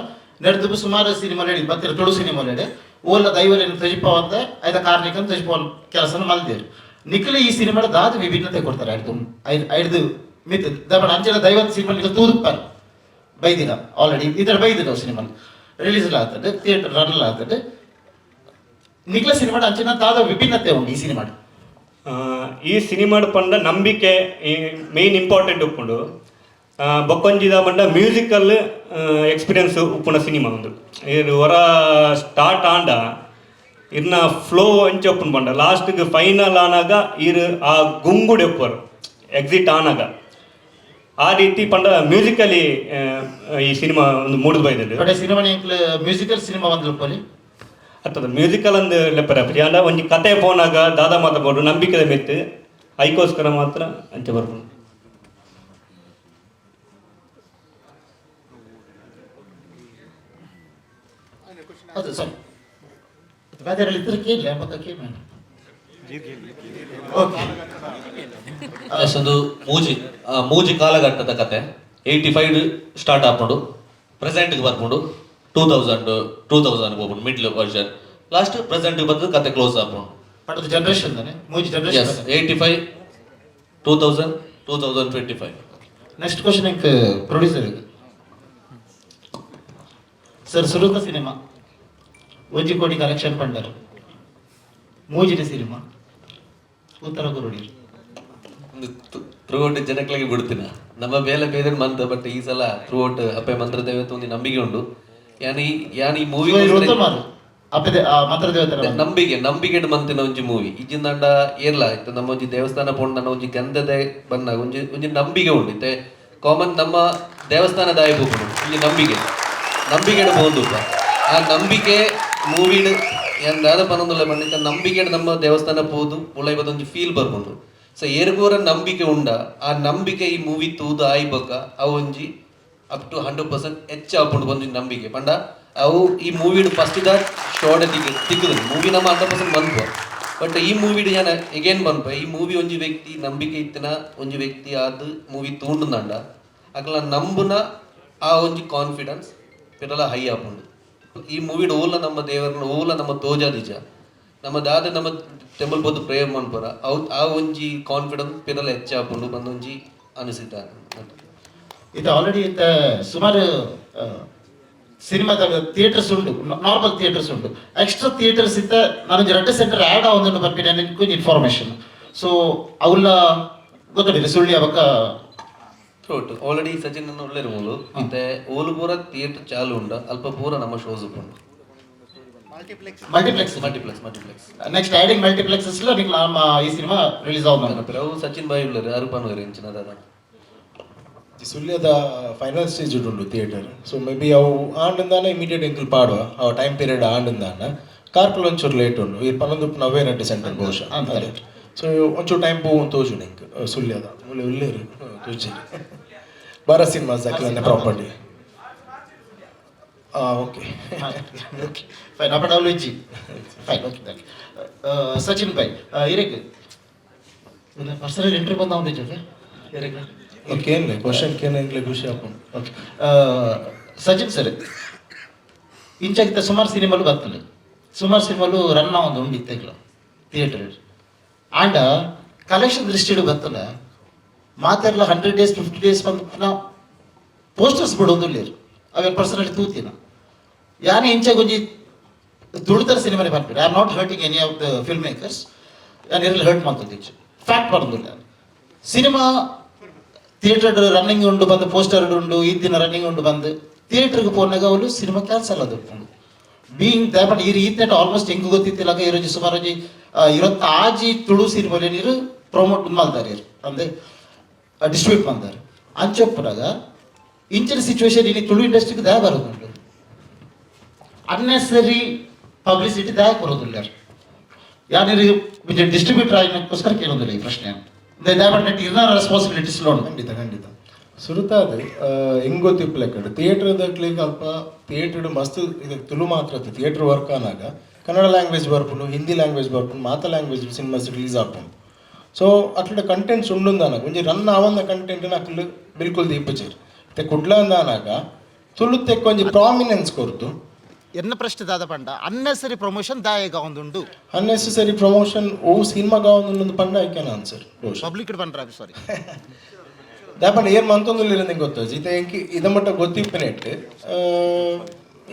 ನೆಡ್ದು ಸುಮಾರು ಸಿನಿಮಾ ಹೇಳಿ ಬತ್ತಿರ ತುಳು ಸಿನಿಮಾ ಹೇಳಿ ಓಲ ದೈವಲೇನು ತೊಜಿಪವಂತೆ ಐದ ಕಾರ್ಣಿಕನ್ ತೊಜಿಪ ಕೆಲಸನ ಮಲ್ದೇರು. ನಿಖಿಲ ಈ ಸಿನಿಮಾದ ದಾದ ವಿಭಿನ್ನತೆ ಕೊಡ್ತಾರೆ ಐದು ಐದು ಮಿತ್ ದಪಣ ಅಂಚೆಲ ದೈವದ ಸಿನಿಮಾ ನಿಖಿಲ್ ತೂದುಪ್ಪಾರು ಬೈದಿನ ಆಲ್ರೆಡಿ ಈ ಥರ ಬೈದಿನ ಸಿನಿಮಾ ರಿಲೀಸ್ ಆಗ್ತದೆ ಥಿಯೇಟರ್ ರನ್ ಆಗ್ತದೆ. ನಿಖಿಲ ಸಿನಿಮಾಡ ಅಂಚಿನ ದಾದ ವಿಭಿನ್ನತೆ ಉಂಟು ಈ ಸಿನಿಮಾಡ್. ಈ ಸಿನಿಮಾಡ್ ಪಂಡ ನಂಬಿಕೆ ಮೇನ್ ಇಂಪಾರ್ಟೆಂಟ್ ಉಪ್ಪುಂಡು. ಬೊಕ್ಕೊಂಜಿದ ಪಂಡ ಮ್ಯೂಸಿಕಲ್ ಎಕ್ಸ್ಪೀರಿಯನ್ಸ್ ಉಪ್ಪುನ ಸಿನಿಮಾ ಒಂದು. ಇರ್ ಹೊರ ಸ್ಟಾರ್ಟ್ ಆಂಡ ಇರ್ನ ಫ್ಲೋ ಅಂಚ ಉಪ್ಪುಂಡು ಪಂಡ ಲಾಸ್ಟ್ಗೆ ಫೈನಲ್ ಆನಾಗ ಇರ್ ಆ ಗುಂಗುಡ್ ಉಪ್ಪರು ಎಕ್ಸಿಟ್ ಆನಾಗ ಆ ರೀತಿ ಪಂಡ ಮ್ಯೂಸಿಕಲಿ ಈ ಸಿನಿಮಾ ಒಂದು ಮೂಡುದು ಬೈದುಂಡು. ಬಟ್ ಸಿನಿಮಾ ಮ್ಯೂಸಿಕಲ್ ಸಿನಿಮಾ ಒಂದು ಉಪ್ಪಲಿ ಅತ್ತದ ಮ್ಯೂಸಿಕಲ್ ಅಂದ್ ಲೆಪ್ಪರೆ ಆಪುಜಿ. ಆಂಡ ಒಂಜಿ ಕತೆ ಪೋನಾಗ ದಾದಾ ಮಾತ ಬೋಡು ನಂಬಿಕೆದ ಮಿತ್ತ್ ಐಕೋಸ್ಕರ ಮಾತ್ರ ಅಂಚ ಬರ್ಪುಂಡು. ಅದು ಸಾರಿ, ಬೇರೆ ಇದ್ರೆ ಕೇಳಲಿ ಮತ್ತೆ ಕೇಳಿ. ಓಕೆ. ಒಂದು ಮೂಜಿ ಮೂಜಿ ಕಾಲಘಟ್ಟದ ಕತೆ. 85 ಸ್ಟಾರ್ಟ್ ಆಪುಂಡು, ಪ್ರೆಸೆಂಟ್ಗೆ ಬರ್ಪುಂಡು, 2000 ಹೋಗ್ಬಿಟ್ಟು ಮಿಡ್ಲ್ ವರ್ಷನ್, ಲಾಸ್ಟ್ ಪ್ರೆಸೆಂಟ್ ಬಂದು ಕತೆ ಕ್ಲೋಸ್ ಆಪುಂಡು. ಬಟ್ ಜನರೇಷನ್ ತಾನೆ, ಮೂಜಿ ಎಸ್. Generation. 85, 2000, 2025. Next question ಎಂಕ್ ಪ್ರೊಡ್ಯೂಸರ್ ಸರ್. ಸುರುತ ಸಿನಿಮಾ 1 ಕೋಟಿ ಕಲೆಕ್ಷನ್ ಪಂಡರ್, ಮೂಜಿನ ಸಿನಿಮಾ, ಉತ್ತರ ಕೊರಡಿ. ಥ್ರೂ ಔಟ್ ಜನಗಳಿಗೆ ಬಿಡ್ತೀನ. ನಮ್ಮ ಬೇಲೆ ಬೇರೆ ಮಂತ್, ಬಟ್ ಈ ಸಲ ಥ್ರೂ ಔಟ್ ಅಪ್ಪೆ ಮಂತ್ರ ದೇವತೆ ಒಂದು ನಂಬಿಕೆ ಉಂಟು. ಯಾನ್ ಈ ಮೂವಿ ಅಪ್ಪೆ ಮಂತ್ರದೇವತೆ ನಂಬಿಕೆ ನಂಬಿಕೆ ಮಂತಿನ ಒಂಜಿ ಮೂವಿ ಇಜ್ಜಿಂದಾಂಡ ಏರ್ಲ ಇತ್ತೆ ನಮ್ಮ ಒಂಜಿ ದೇವಸ್ಥಾನ ಪೋಂಡ ಒಂಜಿ ಗಂಧದ ಬನ್ನ ಒಂಜಿ ಒಂಜಿ ನಂಬಿಕೆ ಉಂಟು. ಇತ್ತೆ ಕಾಮನ್ ನಮ್ಮ ದೇವಸ್ಥಾನ ದಾಯ ಪೋಪುಂಡು, ಒಂಜಿ ನಂಬಿಕೆ ನಂಬಿಕೆ ಪೋಂದು. ಆ ನಂಬಿಕೆ ಮೂವಿಡ್ ಏನ್ ದಾದ ಪನೊಂದುಲ್ಲ ಪಂಡಿತ ನಂಬಿಕೆ ನಮ್ಮ ದೇವಸ್ಥಾನ ಪೋದು ಉಳೈ ಒಂಜಿ ಫೀಲ್ ಬರ್ಪುಂಡು. ಸೊ ಏರ್ಗೋರ ನಂಬಿಕೆ ಉಂಡ, ಆ ನಂಬಿಕೆ ಈ ಮೂವಿ ತೂದು ಆಯಿ ಬೊಕ್ಕ ಅವು ಒಂಜಿ ಅಪ್ ಟು 100% ಹೆಚ್ಚು ಆಪುಂಡು ಒಂಜಿ ನಂಬಿಕೆ. ಪಂಡ ಅವು ಈ ಮೂವಿಡ್ ಫಸ್ಟ್ the short ತಿಕ್ಕುದು ಮೂವಿ ನಮ್ಮ 100% ಮನ್ಪ. ಬಟ್ ಈ ಮೂವಿಡ್ ಯಾನ ಎಗೇನ್ ಮನ್ಪ, ಈ ಮೂವಿ ಒಂಜಿ ವ್ಯಕ್ತಿ ನಂಬಿಕೆ ಇತ್ತಿನ ಒಂಜಿ ವ್ಯಕ್ತಿ ಆದ್ ಮೂವಿ ತೂಂಡುಂದಾಂಡ ಅಕಲ ನಂಬುನ ಆ ಒಂಜಿ ಕಾನ್ಫಿಡೆನ್ಸ್ ಪಿರಲ ಹೈ ಆಪುಂಡು. ಈ ಮೂವಿಡ್ ಓಲ ನಮ್ಮ ದೇವರನ್ನ ಓಲ ನಮ್ಮ ತೋಜಾದಿಜ, ನಮ್ಮ ದಾದ ನಮ್ಮ ಟೆಂಪಲ್ ಪೋದು ಪ್ರೇಯರ್ ಮನ್ಪುರ, ಅವು ಆ ಒಂಜಿ ಕಾನ್ಫಿಡೆನ್ಸ್ ಪಿರಲ ಹೆಚ್ಚಾಪುಂಡು ಬಂದೊಂಜಿ ಅನಿಸಿತ. ಇದು ಆಲ್ರೆಡಿ ಸುಮಾರು ಸಿನಿಮಾದ ಥಿಯೇಟರ್ಸ್ ಉಂಟು, ನಾರ್ಮಲ್ ಥಿಯೇಟರ್ಸ್ ಉಂಟು, ಎಕ್ಸ್ಟ್ರಾ ಥಿಯೇಟರ್ಸ್ ಇತ್ತ ನಾನೊಂದು ರಡ್ಡು ಸೆಂಟರ್ ಆ್ಯಡ್ ಆವೊಂದುಂಡು ಬರ್ಪಿನ ಇನ್ಫಾರ್ಮೇಶನ್. ಸೊ ಅವುಲ್ಲ ಗೊತ್ತಿಲ್ಲ ಸುಳ್ಳಿ ಅವಕ್ಕ. ಥ್ರೋಟ್ ಆಲ್ರೆಡಿ ಸಚಿನ್ ಉಳ್ಳೇರು ಮೂಲು ಮತ್ತೆ ಓಲು ಪೂರ ಥಿಯೇಟರ್ ಚಾಲು ಉಂಡು, ಅಲ್ಪ ಪೂರ ನಮ್ಮ ಶೋಸ್ ಉಂಟು. Multiplex. Multiplex, multiplex. Next adding multiplexes ನಮ್ಮ ಈ ಸಿನಿಮಾ ರಿಲೀಸ್ ಆവുಂದು. ಅವು ಸಚಿನ್ ಬಾಯ್ ಉಳ್ಳೇರು ಅರು ಪನ್ವೇರು ಇಂಚಿನ ದಾದ. ಸುಳ್ಯದ ಫೈನಲ್ ಸ್ಟೇಜ್ ಉಂಟು ಥಿಯೇಟರ್. ಸೊ ಮೇ ಬಿ ಅವು ಆಂಡಂದಾನ ಇಮಿಡಿಯೇಟ್ ಎಂಕಲ್ ಪಾಡುವ ಅವು ಟೈಮ್ ಪೀರಿಯಡ್ ಆಂಡಂದಾನ. ಕಾರ್ಕಳ ಒಂಚೂರು ಲೇಟ್ ಉಂಟು, ಈ ಪನ್ನೊಂದು ನವ್ವೇ ನಡ್ಡು ಸೆಂಟರ್ ಬಹುಶಃ. ಸೊ ಒಂಚೂರು ಟೈಮ್ ಪೋವು ತೋಜುಂಡು ಎಂಕ್. ಸುಳ್ಯದ ಮುಳ್ಳೆ ಉಳ್ಳೇರು ತೋಜೇರು ಭಾರತ್ ಸಿನಿಮಾಸ್ ಅಕ್ಲನೆ ಪ್ರಾಪರ್ಟಿ. ಓಕೆ. ಫೈನ್, ಅಪ್ಪ W G. Fine, okay, thank you. Sachin Bhai, ಇರೇಕ್ personal entry ಬಂದ ಒಂದು ಜೊತೆ ಇರೇಕ್. ಓಕೆ, ಕ್ವಶನ್ ಕೇನ ಎಂಕ್ಲೆ ಖುಷಿ ಆಪುಂಡು. ಓಕೆ ಸಚಿನ್ ಸರ್, ಇಂಚಾಗಿತ್ತ ಸುಮಾರು ಸಿನಿಮಾಲು ಬರ್ತದೆ, ಸುಮಾರು ಸಿನಿಮಾಲು ರನ್ ಒಂದು ಉಂಡು ಇತ್ತೆಗ್ಲ ಥಿಯೇಟರ್. ಆಂಡ ಕಲೆಕ್ಷನ್ ದೃಷ್ಟಿಡು ಬರ್ತಲ್ಲ, ಮಾತೆರ್ಲ 100 ಡೇಸ್, 50 ಡೇಸ್ ಬಂದು ಪೋಸ್ಟರ್ಸ್ ಬಿಡೋದು ಅವೇನು ಪರ್ಸನಲಿ ತೂತಿನ ಯಾನೆ. ಇಂಚಾಗ ಒಂಜಿ ತುಳುತರ ಸಿನಿಮಾನೆ ಬರ್ಪಿಡ, I am not hurting any of the film makers. ಯಾನ್ ಇರಲಿ ಹರ್ಟ್ ಮಾಡ್ತದೆ, ಫ್ಯಾಕ್ಟ್ ಬರೋದಿಲ್ಲ. ಸಿನಿಮಾ ಥಿಯೇಟರ್ ರನ್ನಿಂಗ್ ಉಂಡು ಬಂದು, ಪೋಸ್ಟರ್ ಉಂಡು, ಈ ದಿನ ರನ್ನಿಂಗ್ ಉಂಡು ಬಂದು ಥಿಯೇಟರ್ಗೆ ಪೋನಾಗ ಅವಳು ಸಿನಿಮಾ ಕ್ಯಾನ್ಸಲ್ ಅದು ಬೀಯಿಂಗ್ ದಯಪಟ್ಟು. ಈ ರೀತಿ ಆಲ್ಮೋಸ್ಟ್ ಹೆಂಗ್ ಗೊತ್ತಿತ್ತಿಲ್ಲ, ಇರೋಜಿ ಸುಮಾರು ಒಂಜಿ 26 ತುಳು ಸಿನಿಮಾ ನೀರು ಪ್ರಮೋಟ್ ಮಲ್ದಾರೆ ಇರು ಅಂದ್ರೆ ಡಿಸ್ಟ್ರಿಬ್ಯೂಟ್ ಮಾಡ್ತಾರೆ. ಅಂಚೊಪ್ಪನಾಗ ಇಂಚಿನ ಸಿಚುವೇಶನ್ ಇಲ್ಲಿ ತುಳು ಇಂಡಸ್ಟ್ರಿಗೆ ದಯ ಬರೋದುಂಟು? ಅನ್ನೆಸರಿ ಪಬ್ಲಿಸಿಟಿ ದಯ ಬರೋದಿಲ್ಲ. ಯಾರು ಡಿಸ್ಟ್ರಿಬ್ಯೂಟರ್ ಆಗಿನಕ್ಕೋಸ್ಕರ ಕೇಳೋದಿಲ್ಲ ಈ ಪ್ರಶ್ನೆ. ದಯಪಟ್ಟು ಇರ್ನ ರೆಸ್ಪಾನ್ಸಿಬಿಲಿಟೀಸ್ ಲೋನ್. ಖಂಡಿತ ಖಂಡಿತ. ಸುರುತ ಅದು ಹೆಂಗ್ ಗೊತ್ತಿಪ್ಪಲೆ ಥಿಯೇಟರ್ ದಕ್ಲಿಗೆ ಅಲ್ಪ ಥಿಯೇಟರ್ ಮಸ್ತ್ ಇದು ತುಳು ಮಾತ್ರ ಥಿಯೇಟರ್ ವರ್ಕ್ ಆನಾಗ ಕನ್ನಡ ಲ್ಯಾಂಗ್ವೇಜ್ ಬರ್ಪುಂಡು, ಹಿಂದಿ ಲ್ಯಾಂಗ್ವೇಜ್ ಬರ್ಪುಂಡು, ಮಾತ ಲ್ಯಾಂಗ್ವೇಜ್ ಸಿನಿಮಾಸ್ ರಿಲೀಸ್ ಆಪುಂಡು. ಸೊ ಅಟ್ಲ ಕಂಟೆಂಟ್ಸ್ ಉಂಡುಂದಾನಾಗ ಒಂಜಿ ರನ್ ಆವಂದ ಕಂಟೆಂಟ್ ಅಕ್ಲು ಬಿಲ್ಕುಲ್ ದೀಪುಜೆರ್. ಇತ್ತೆ ಕುಡ್ಲ ಅಂದಾನಾಗ ತುಳುತೆಕ್ ಒಂಜಿ ಪ್ರಾಮಿನೆನ್ಸ್ ಕೊರ್ದು. ಎನ್ನ ಪ್ರಶ್ನೆ ದಾದ ಪಂಡ, ಅನ್ನೆಸರಿ ಪ್ರಮೋಷನ್ ದಾಯಗ ಒಂದುಂಡು? ಅನ್ನೆಸೆಸರಿ ಪ್ರಮೋಷನ್ ಓ ಸಿನಿಮಾ ಗಾವೊಂದುಂಡು ಪಂಡ I can answer ಬಹುಶಃ. ಪಬ್ಲಿಕ್ ಪಂಡ್ರ, ಸಾರಿ. ದಾಪಂಡ ಏರ್ ಮಂತೊಂದುಲ್ಲೆರ್ ನಿಂಗೆ ಗೊತ್ತಾಜಿ. ಇತ್ತೆ ಎಂಕ್ ಇದ ಮಟ್ಟ ಗೊತ್ತಿಪ್ಪನೆಟ್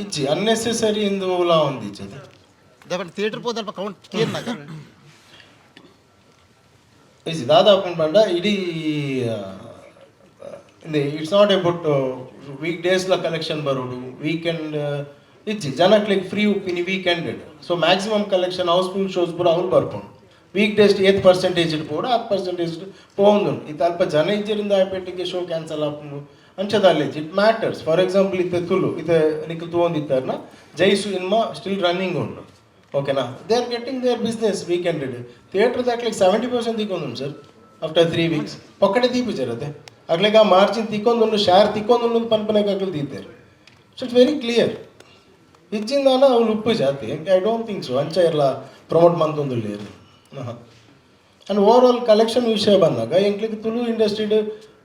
ಇಜ್ಜಿ, ಅನ್ನೆಸೆಸರಿ ಇಂದು ಓಲಾ ಒಂದಿಜ್ಜಿ ಅದು. ದಾಪಂಡ ಥಿಯೇಟರ್ ಪೋದಲ್ಪ ಕೌಂಟ್ ಕೇನ್ನಾಗ. ಇಜ್ಜಿ, ದಾದ ಆಪುಂಡು ಪಂಡ ಇಡೀ ಇಂದೆ it's not about weak ಡೇಸ್ಲ collection ಬರೋಡು, weekend ಇಜ್ಜಿ. ಜನಕ್ಲೆಗ್ ಫ್ರೀ ಉಪ್ಪಿನಿ weekend. So maximum collection Housefull shows ಪೂರ ಅವ್ಲು ಬರ್ಪುಂಡು. ವೀಕ್ ಡೇಸ್ ಏತ್ ಪರ್ಸೆಂಟೇಜ್ ಪೋಡು, ಆತ್ ಪರ್ಸೆಂಟೇಜ್ ಪೋವೊಂದುಂಡು. ಇತ್ತೆ ಅಲ್ಪ ಜನ ಇಜ್ಜರಿಂದ ಆಪೇಟಿಗೆ ಶೋ ಕ್ಯಾನ್ಸಲ್ ಆಪುಂಡು ಅಂಚದ ಅಲ್ಲ. It matters. For example, ಇತ್ತೆ ತುಳು ಇತ್ತೆ ನಿಕ್ಲು ತೂವೊಂದಿತ್ತಾರ್ನ ಜೈ ಸಿನಿಮಾ ಸ್ಟಿಲ್ ರನ್ನಿಂಗ್ ಉಂಡು, ಓಕೆನಾ? They are getting their business. Weekend theatre ದಾಕ್ಲಿಗೆ 70% ತಿಕ್ಕೊಂದುಂಡು ಸರ್. ಆಫ್ಟರ್ 3 ವೀಕ್ಸ್ ಪೊಕ್ಕಡೆ ದೀಪುಜೆರ್ ಅದೇ. ಅಕ್ಲೆಗ್ ಆ ಮಾರ್ಜಿನ್ ತಿಕ್ಕೊಂದುಂಡು, ಶೇರ್ ತಿಕ್ಕೊಂದುಂಡು ಪನ್ಪನೆಗ್ ಅಕ್ಲು ದೀತೆರ್. So it's very clear. ಇಜ್ಜಿಂದಾನ ಅವ್ಲು ಉಪ್ಪು ಜಾತಿ. I don't think so ಅಂಚ ಇರ್ಲ ಪ್ರಮೋಟ್ ಮಂತೊಂದುಲ್ಲೆರ್. ಆ್ಯಂಡ್ ಓವರ್ ಆಲ್ ಕಲೆಕ್ಷನ್ ವಿಷಯ ಬಂದಾಗ ಎಂಕ್ಲೆಗ್ ತುಳು ಇಂಡಸ್ಟ್ರಿಡ್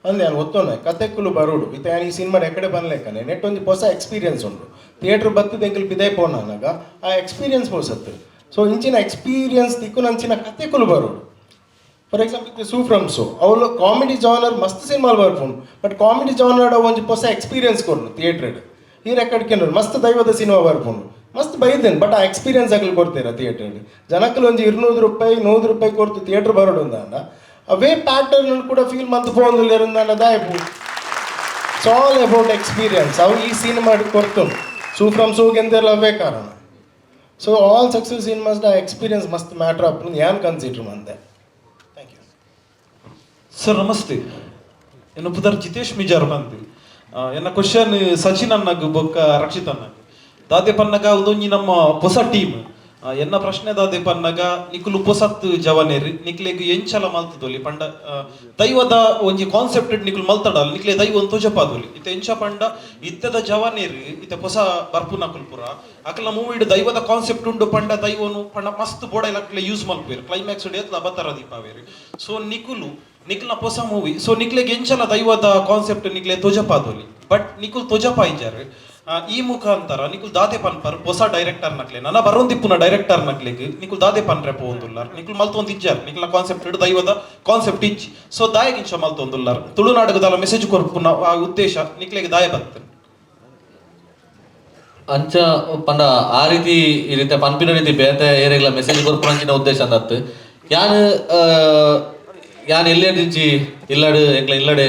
ಅಂದೆ ಯಾನ್ ಒತ್ತೊಂದೆ ಕತೆಕ್ಕುಲು ಬರೋಡು. ಇತ್ತೆ ಯಾನ್ ಈ ಸಿನಿಮಾ ಎಕಡೆ ಬನ್ಲೆಕ್ಕನೆ ನೆಟ್ ಒಂಜಿ ಹೊಸ ಎಕ್ಸ್ಪೀರಿಯನ್ಸ್ ಉಂಡು. ಥಿಯೇಟ್ರ್ ಬತ್ತದ ಎಂಕಲ್ ಪಿದಾಯ್ ಪೋನಾಗ ಆ ಎಕ್ಸ್ಪೀರಿಯನ್ಸ್ ಪೋಸತ್ತು. ಸೊ ಇಂಚಿನ ಎಕ್ಸ್ಪೀರಿಯನ್ಸ್ ತಿಕ್ಕುನಂಚಿನ ಕತೆಕುಲು ಬರೋಡು. ಫಾರ್ ಎಕ್ಸಾಂಪಲ್, ಸೂ ಫ್ರಮ್ ಸೋ ಅವ್ಲು ಕಾಮಿಡಿ ಜಾನರ್ ಮಸ್ತ್ ಸಿನಿಮಾ ಬರ್ಪುಂಡು, ಬಟ್ ಕಾಮಿಡಿ ಜಾನರ್ ಒಂಜಿ ಹೊಸ ಎಕ್ಸ್ಪೀರಿಯನ್ಸ್ ಕೊರ್ನು ಥಿಯೇಟ್ರ್. ಈ ರೆಕಾರ್ಡ್ ಕೇಂದ್ರ ಮಸ್ತ್ ದೈವದ ಸಿನಿಮಾ ಬರ್ಪುಂಡು, ಮಸ್ತ್ ಬೈದೇನು, ಬಟ್ ಆ ಎಕ್ಸ್ಪೀರಿಯನ್ಸ್ ಅಗಲ್ ಕೊಡ್ತೀರ ಥಿಯೇಟರ್. ಜನಕ್ಕಲು ಒಂಜಿ 200 ರೂಪಾಯಿ, 100 ರೂಪಾಯಿ ಕೊರ್ತು ಥಿಯೇಟರ್ ಬರೋಡು ಅಂದಾಂಡ ಅವೇ ಪ್ಯಾಟರ್ನ್ ಕೂಡ ಫೀಲ್ ಮಂತ್ ಪೋಂದುಲ್ಲೆರ್ ದಾಯಪು. It's all about experience. ಅವು ಈ ಸಿನಿಮಾ ಕೊರ್ತುಂಡು. ಸೂ ಫ್ರಮ್ ಸೂಗೆ ಅವೇ ಕಾರಣ. ಸೊ ಆಲ್ ಸಕ್ಸಸ್ ಸಿನಿಮಾಸ್ ಆ ಎಕ್ಸ್ಪೀರಿಯನ್ಸ್ ಮಸ್ತ್ ಮ್ಯಾಟ್ರ್ ಆಪುಂಡು ಯಾನ್ ಕನ್ಸಿಡರ್ ಮಂದೆ. ಸರ್, ನಮಸ್ತೆ. ಎನ್ನ ಪುದರ್ ಜಿತೇಶ್ ಮಿಜಾರ್ ಬಂದು. ಎನ್ನ ಕ್ವಶನ್ ಸಚಿನ್ ಅಣ್ಣಗ್ ಬೊಕ್ಕ ರಕ್ಷಿತ್ ಅಣ್ಣಗ್. ದಾದೆ ಪನ್ನಗ ಉಂದೊಂಜಿ ನಮ್ಮ ಹೊಸ ಟೀಮ್. ಎನ್ನ ಪ್ರಶ್ನೆ ದಾದೆ ಪನ್ನಗ, ನಿಕುಲು ಪೊಸತ್ ಜವನೇರ್, ನಿಕ್ಲೆಗ್ ಎಂಚಲ ಮಲ್ತದೊಲಿ ಪಂಡ ದೈವದ ಒಂಜಿ ಕಾನ್ಸೆಪ್ಟ್ ನಿಕುಲು ಮಲ್ತಡಲ್, ನಿಕ್ಲೆ ದೈವ ಒಂದು ತೋಜಪಾದೊಲಿ. ಇತ್ತೆ ಎಂಚ ಪಂಡ, ಇತ್ತದ ಜವನೇರ್, ಇತ್ತೆ ಹೊಸ ಬರ್ಪುನಕುಲು ಪುರ ಅಕಲ್ನ ಮೂವಿಡ್ ದೈವದ ಕಾನ್ಸೆಪ್ಟ್ ಉಂಡು ಪಂಡ ದೈವನು ಪಂಡ ಮಸ್ತ್ ಬೋಡ ಯೂಸ್ ಮಲ್ಪೇರು, ಕ್ಲೈಮ್ಯಾಕ್ಸ್ ಏತ್ಲ ಅಬತರ ದೀಪಾವೇರು. ಸೊ ನಿಕುಲು ನಿಕ್ಲ್ನ ಹೊಸ ಮೂವಿ, ಸೊ ನಿಕ್ಲೆಗ್ ಎಂಚಲ ದೈವದ ಕಾನ್ಸೆಪ್ಟ್ ನಿಕ್ಲೆ ತೋಜಪಾದೊಲಿ. ಬಟ್ ನಿಕುಲ್ ತೋಜಪಾಯಿಜಾರ್. ಈ ಮುಖಾಂತರ ನಿಕುಲ್ ದಾದೆ ಪನ್ಪರ್ ಹೊಸ ಡೈರೆಕ್ಟರ್ ನಕ್ಲೆ, ನನ್ನ ಬರೋಂದಿಪ್ಪುನ ಡೈರೆಕ್ಟರ್ ನಕ್ಲೆಗ್ ನಿಕುಲ್ ದಾದೆ ಪನ್ರೆ ಪೋವೊಂದುಲ್ಲಾರ್? ನಿಕುಲ್ ಮಲ್ತೊಂದಿಜ್ಜಾರ್, ನಿಕ್ಲ ಕಾನ್ಸೆಪ್ಟ್ ದೈವದ ಕಾನ್ಸೆಪ್ಟ್ ಇಜ್ಜಿ. ಸೊ ದಾಯಗಿಂಚ ಮಲ್ತೊಂದುಲ್ಲಾರ್? ತುಳುನಾಡುಗದಾಲ ಮೆಸೇಜ್ ಕೊರ್ಪುನ ಆ ಉದ್ದೇಶ ನಿಕ್ಲೆಗ್ ದಾಯ ಬರ್ತದೆ? ಅಂಚ ಪಂಡ ಆ ರೀತಿ ಈ ರೀತಿ ಪನ್ಪಿನ ರೀತಿ ಬೇತೆ ಏರೆಗ್ಲ ಮೆಸೇಜ್ ಕೊರ್ಪುನಂಚಿನ ಉದ್ದೇಶ ಅಂದತ್ತು. ಯಾನ್ ಯಾನ್ ಎಲ್ಲೆದಿಂಚಿ ಇಲ್ಲಡ್ ಎಂಕ್ಲ ಇಲ್ಲಡೆ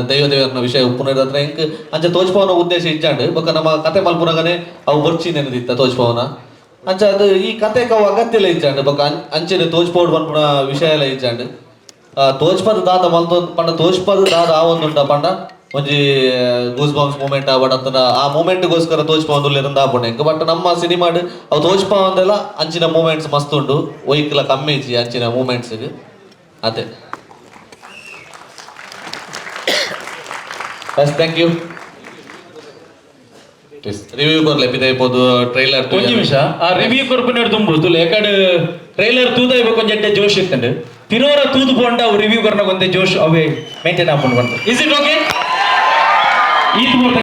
ದೈವ ದೇವರನ ವಿಷಯ ಉಪ್ಪುನ ಹತ್ರ ಎಂಕ್ ಅಂಚ ತೋಜ್ಪಾವನ ಉದ್ದೇಶ ಇಜ್ಜಾಂಡ್. ಬೊಕ್ಕ ನಮ್ಮ ಕತೆ ಮಲ್ಪುನಗನೆ ಅವು ಬೊರ್ಚಿ ನೆನದಿತ್ತ ತೋಜ್ಪಾವನ. ಅಂಚ ಅದು ಈ ಕತೆ ಅವು ಅಗತ್ಯಲ ಇಜ್ಜಾಂಡ್. ಬೊಕ್ಕ ಅಂಚನೆ ತೋಜ್ಪೋಡ್ ಪನ್ಪುನ ವಿಷಯ ಎಲ್ಲ ಇಜ್ಜಾಂಡ್. ತೋಜ್ಪದ ದಾದ ಮಲ್ತೊಂದು ಪಂಡ, ತೋಜ್ಪದ ದಾದ ಆವೊಂದುಂಡ ಪಂಡ ಒಂಜಿ ಗೂಸ್ ಬಂಪ್ಸ್ ಮೂಮೆಂಟ್ ಆವಡ್ ಅಂತಂದ ಆ ಮೂಮೆಂಟ್ಗೋಸ್ಕರ ತೋಜ್ಪಾವೊಂದುಲ್ಲೆರಂದ ಆಪುಂಡು ಎಂಕ್. ಬಟ್ ನಮ್ಮ ಸಿನಿಮಾಡ್ ಅವು ತೋಜ್ಪಾವಂದೆಲ್ಲ ಅಂಚಿನ ಮೂಮೆಂಟ್ಸ್ ಮಸ್ತ್ ಉಂಡು. ಒಯ್ಕ್ಲ ಕಮ್ಮಿ ಇಜ್ಜಿ ಅಂಚಿನ ಮೂಮೆಂಟ್ಸ್ ಅದೇ. Bus, thank you. Review ಕೊರ್ಲೆ ಪಿದೈಪೋದು trailer. ಒಂಜಿ ನಿಮಿಷ, ಆ ರಿವ್ಯೂ ಕೊರ್ಪುನ ತುಂಬು ತುಲೆ ಎಕಡೆ ಟ್ರೈಲರ್ ತೂದ ಇವ ಕೊಂಚ ಜೋಶ್ ಇತ್ತಂಡು. ತಿರೋರ ತೂದು ಪೋಂಡ ಅವು ರಿವ್ಯೂ ಕೊರ್ನ ಒಂದೇ ಜೋಶ್ ಅವೇ ಮೇಂಟೈನ್ ಆಪುಂಡು ಬಂತು. Is it okay? ಈತ್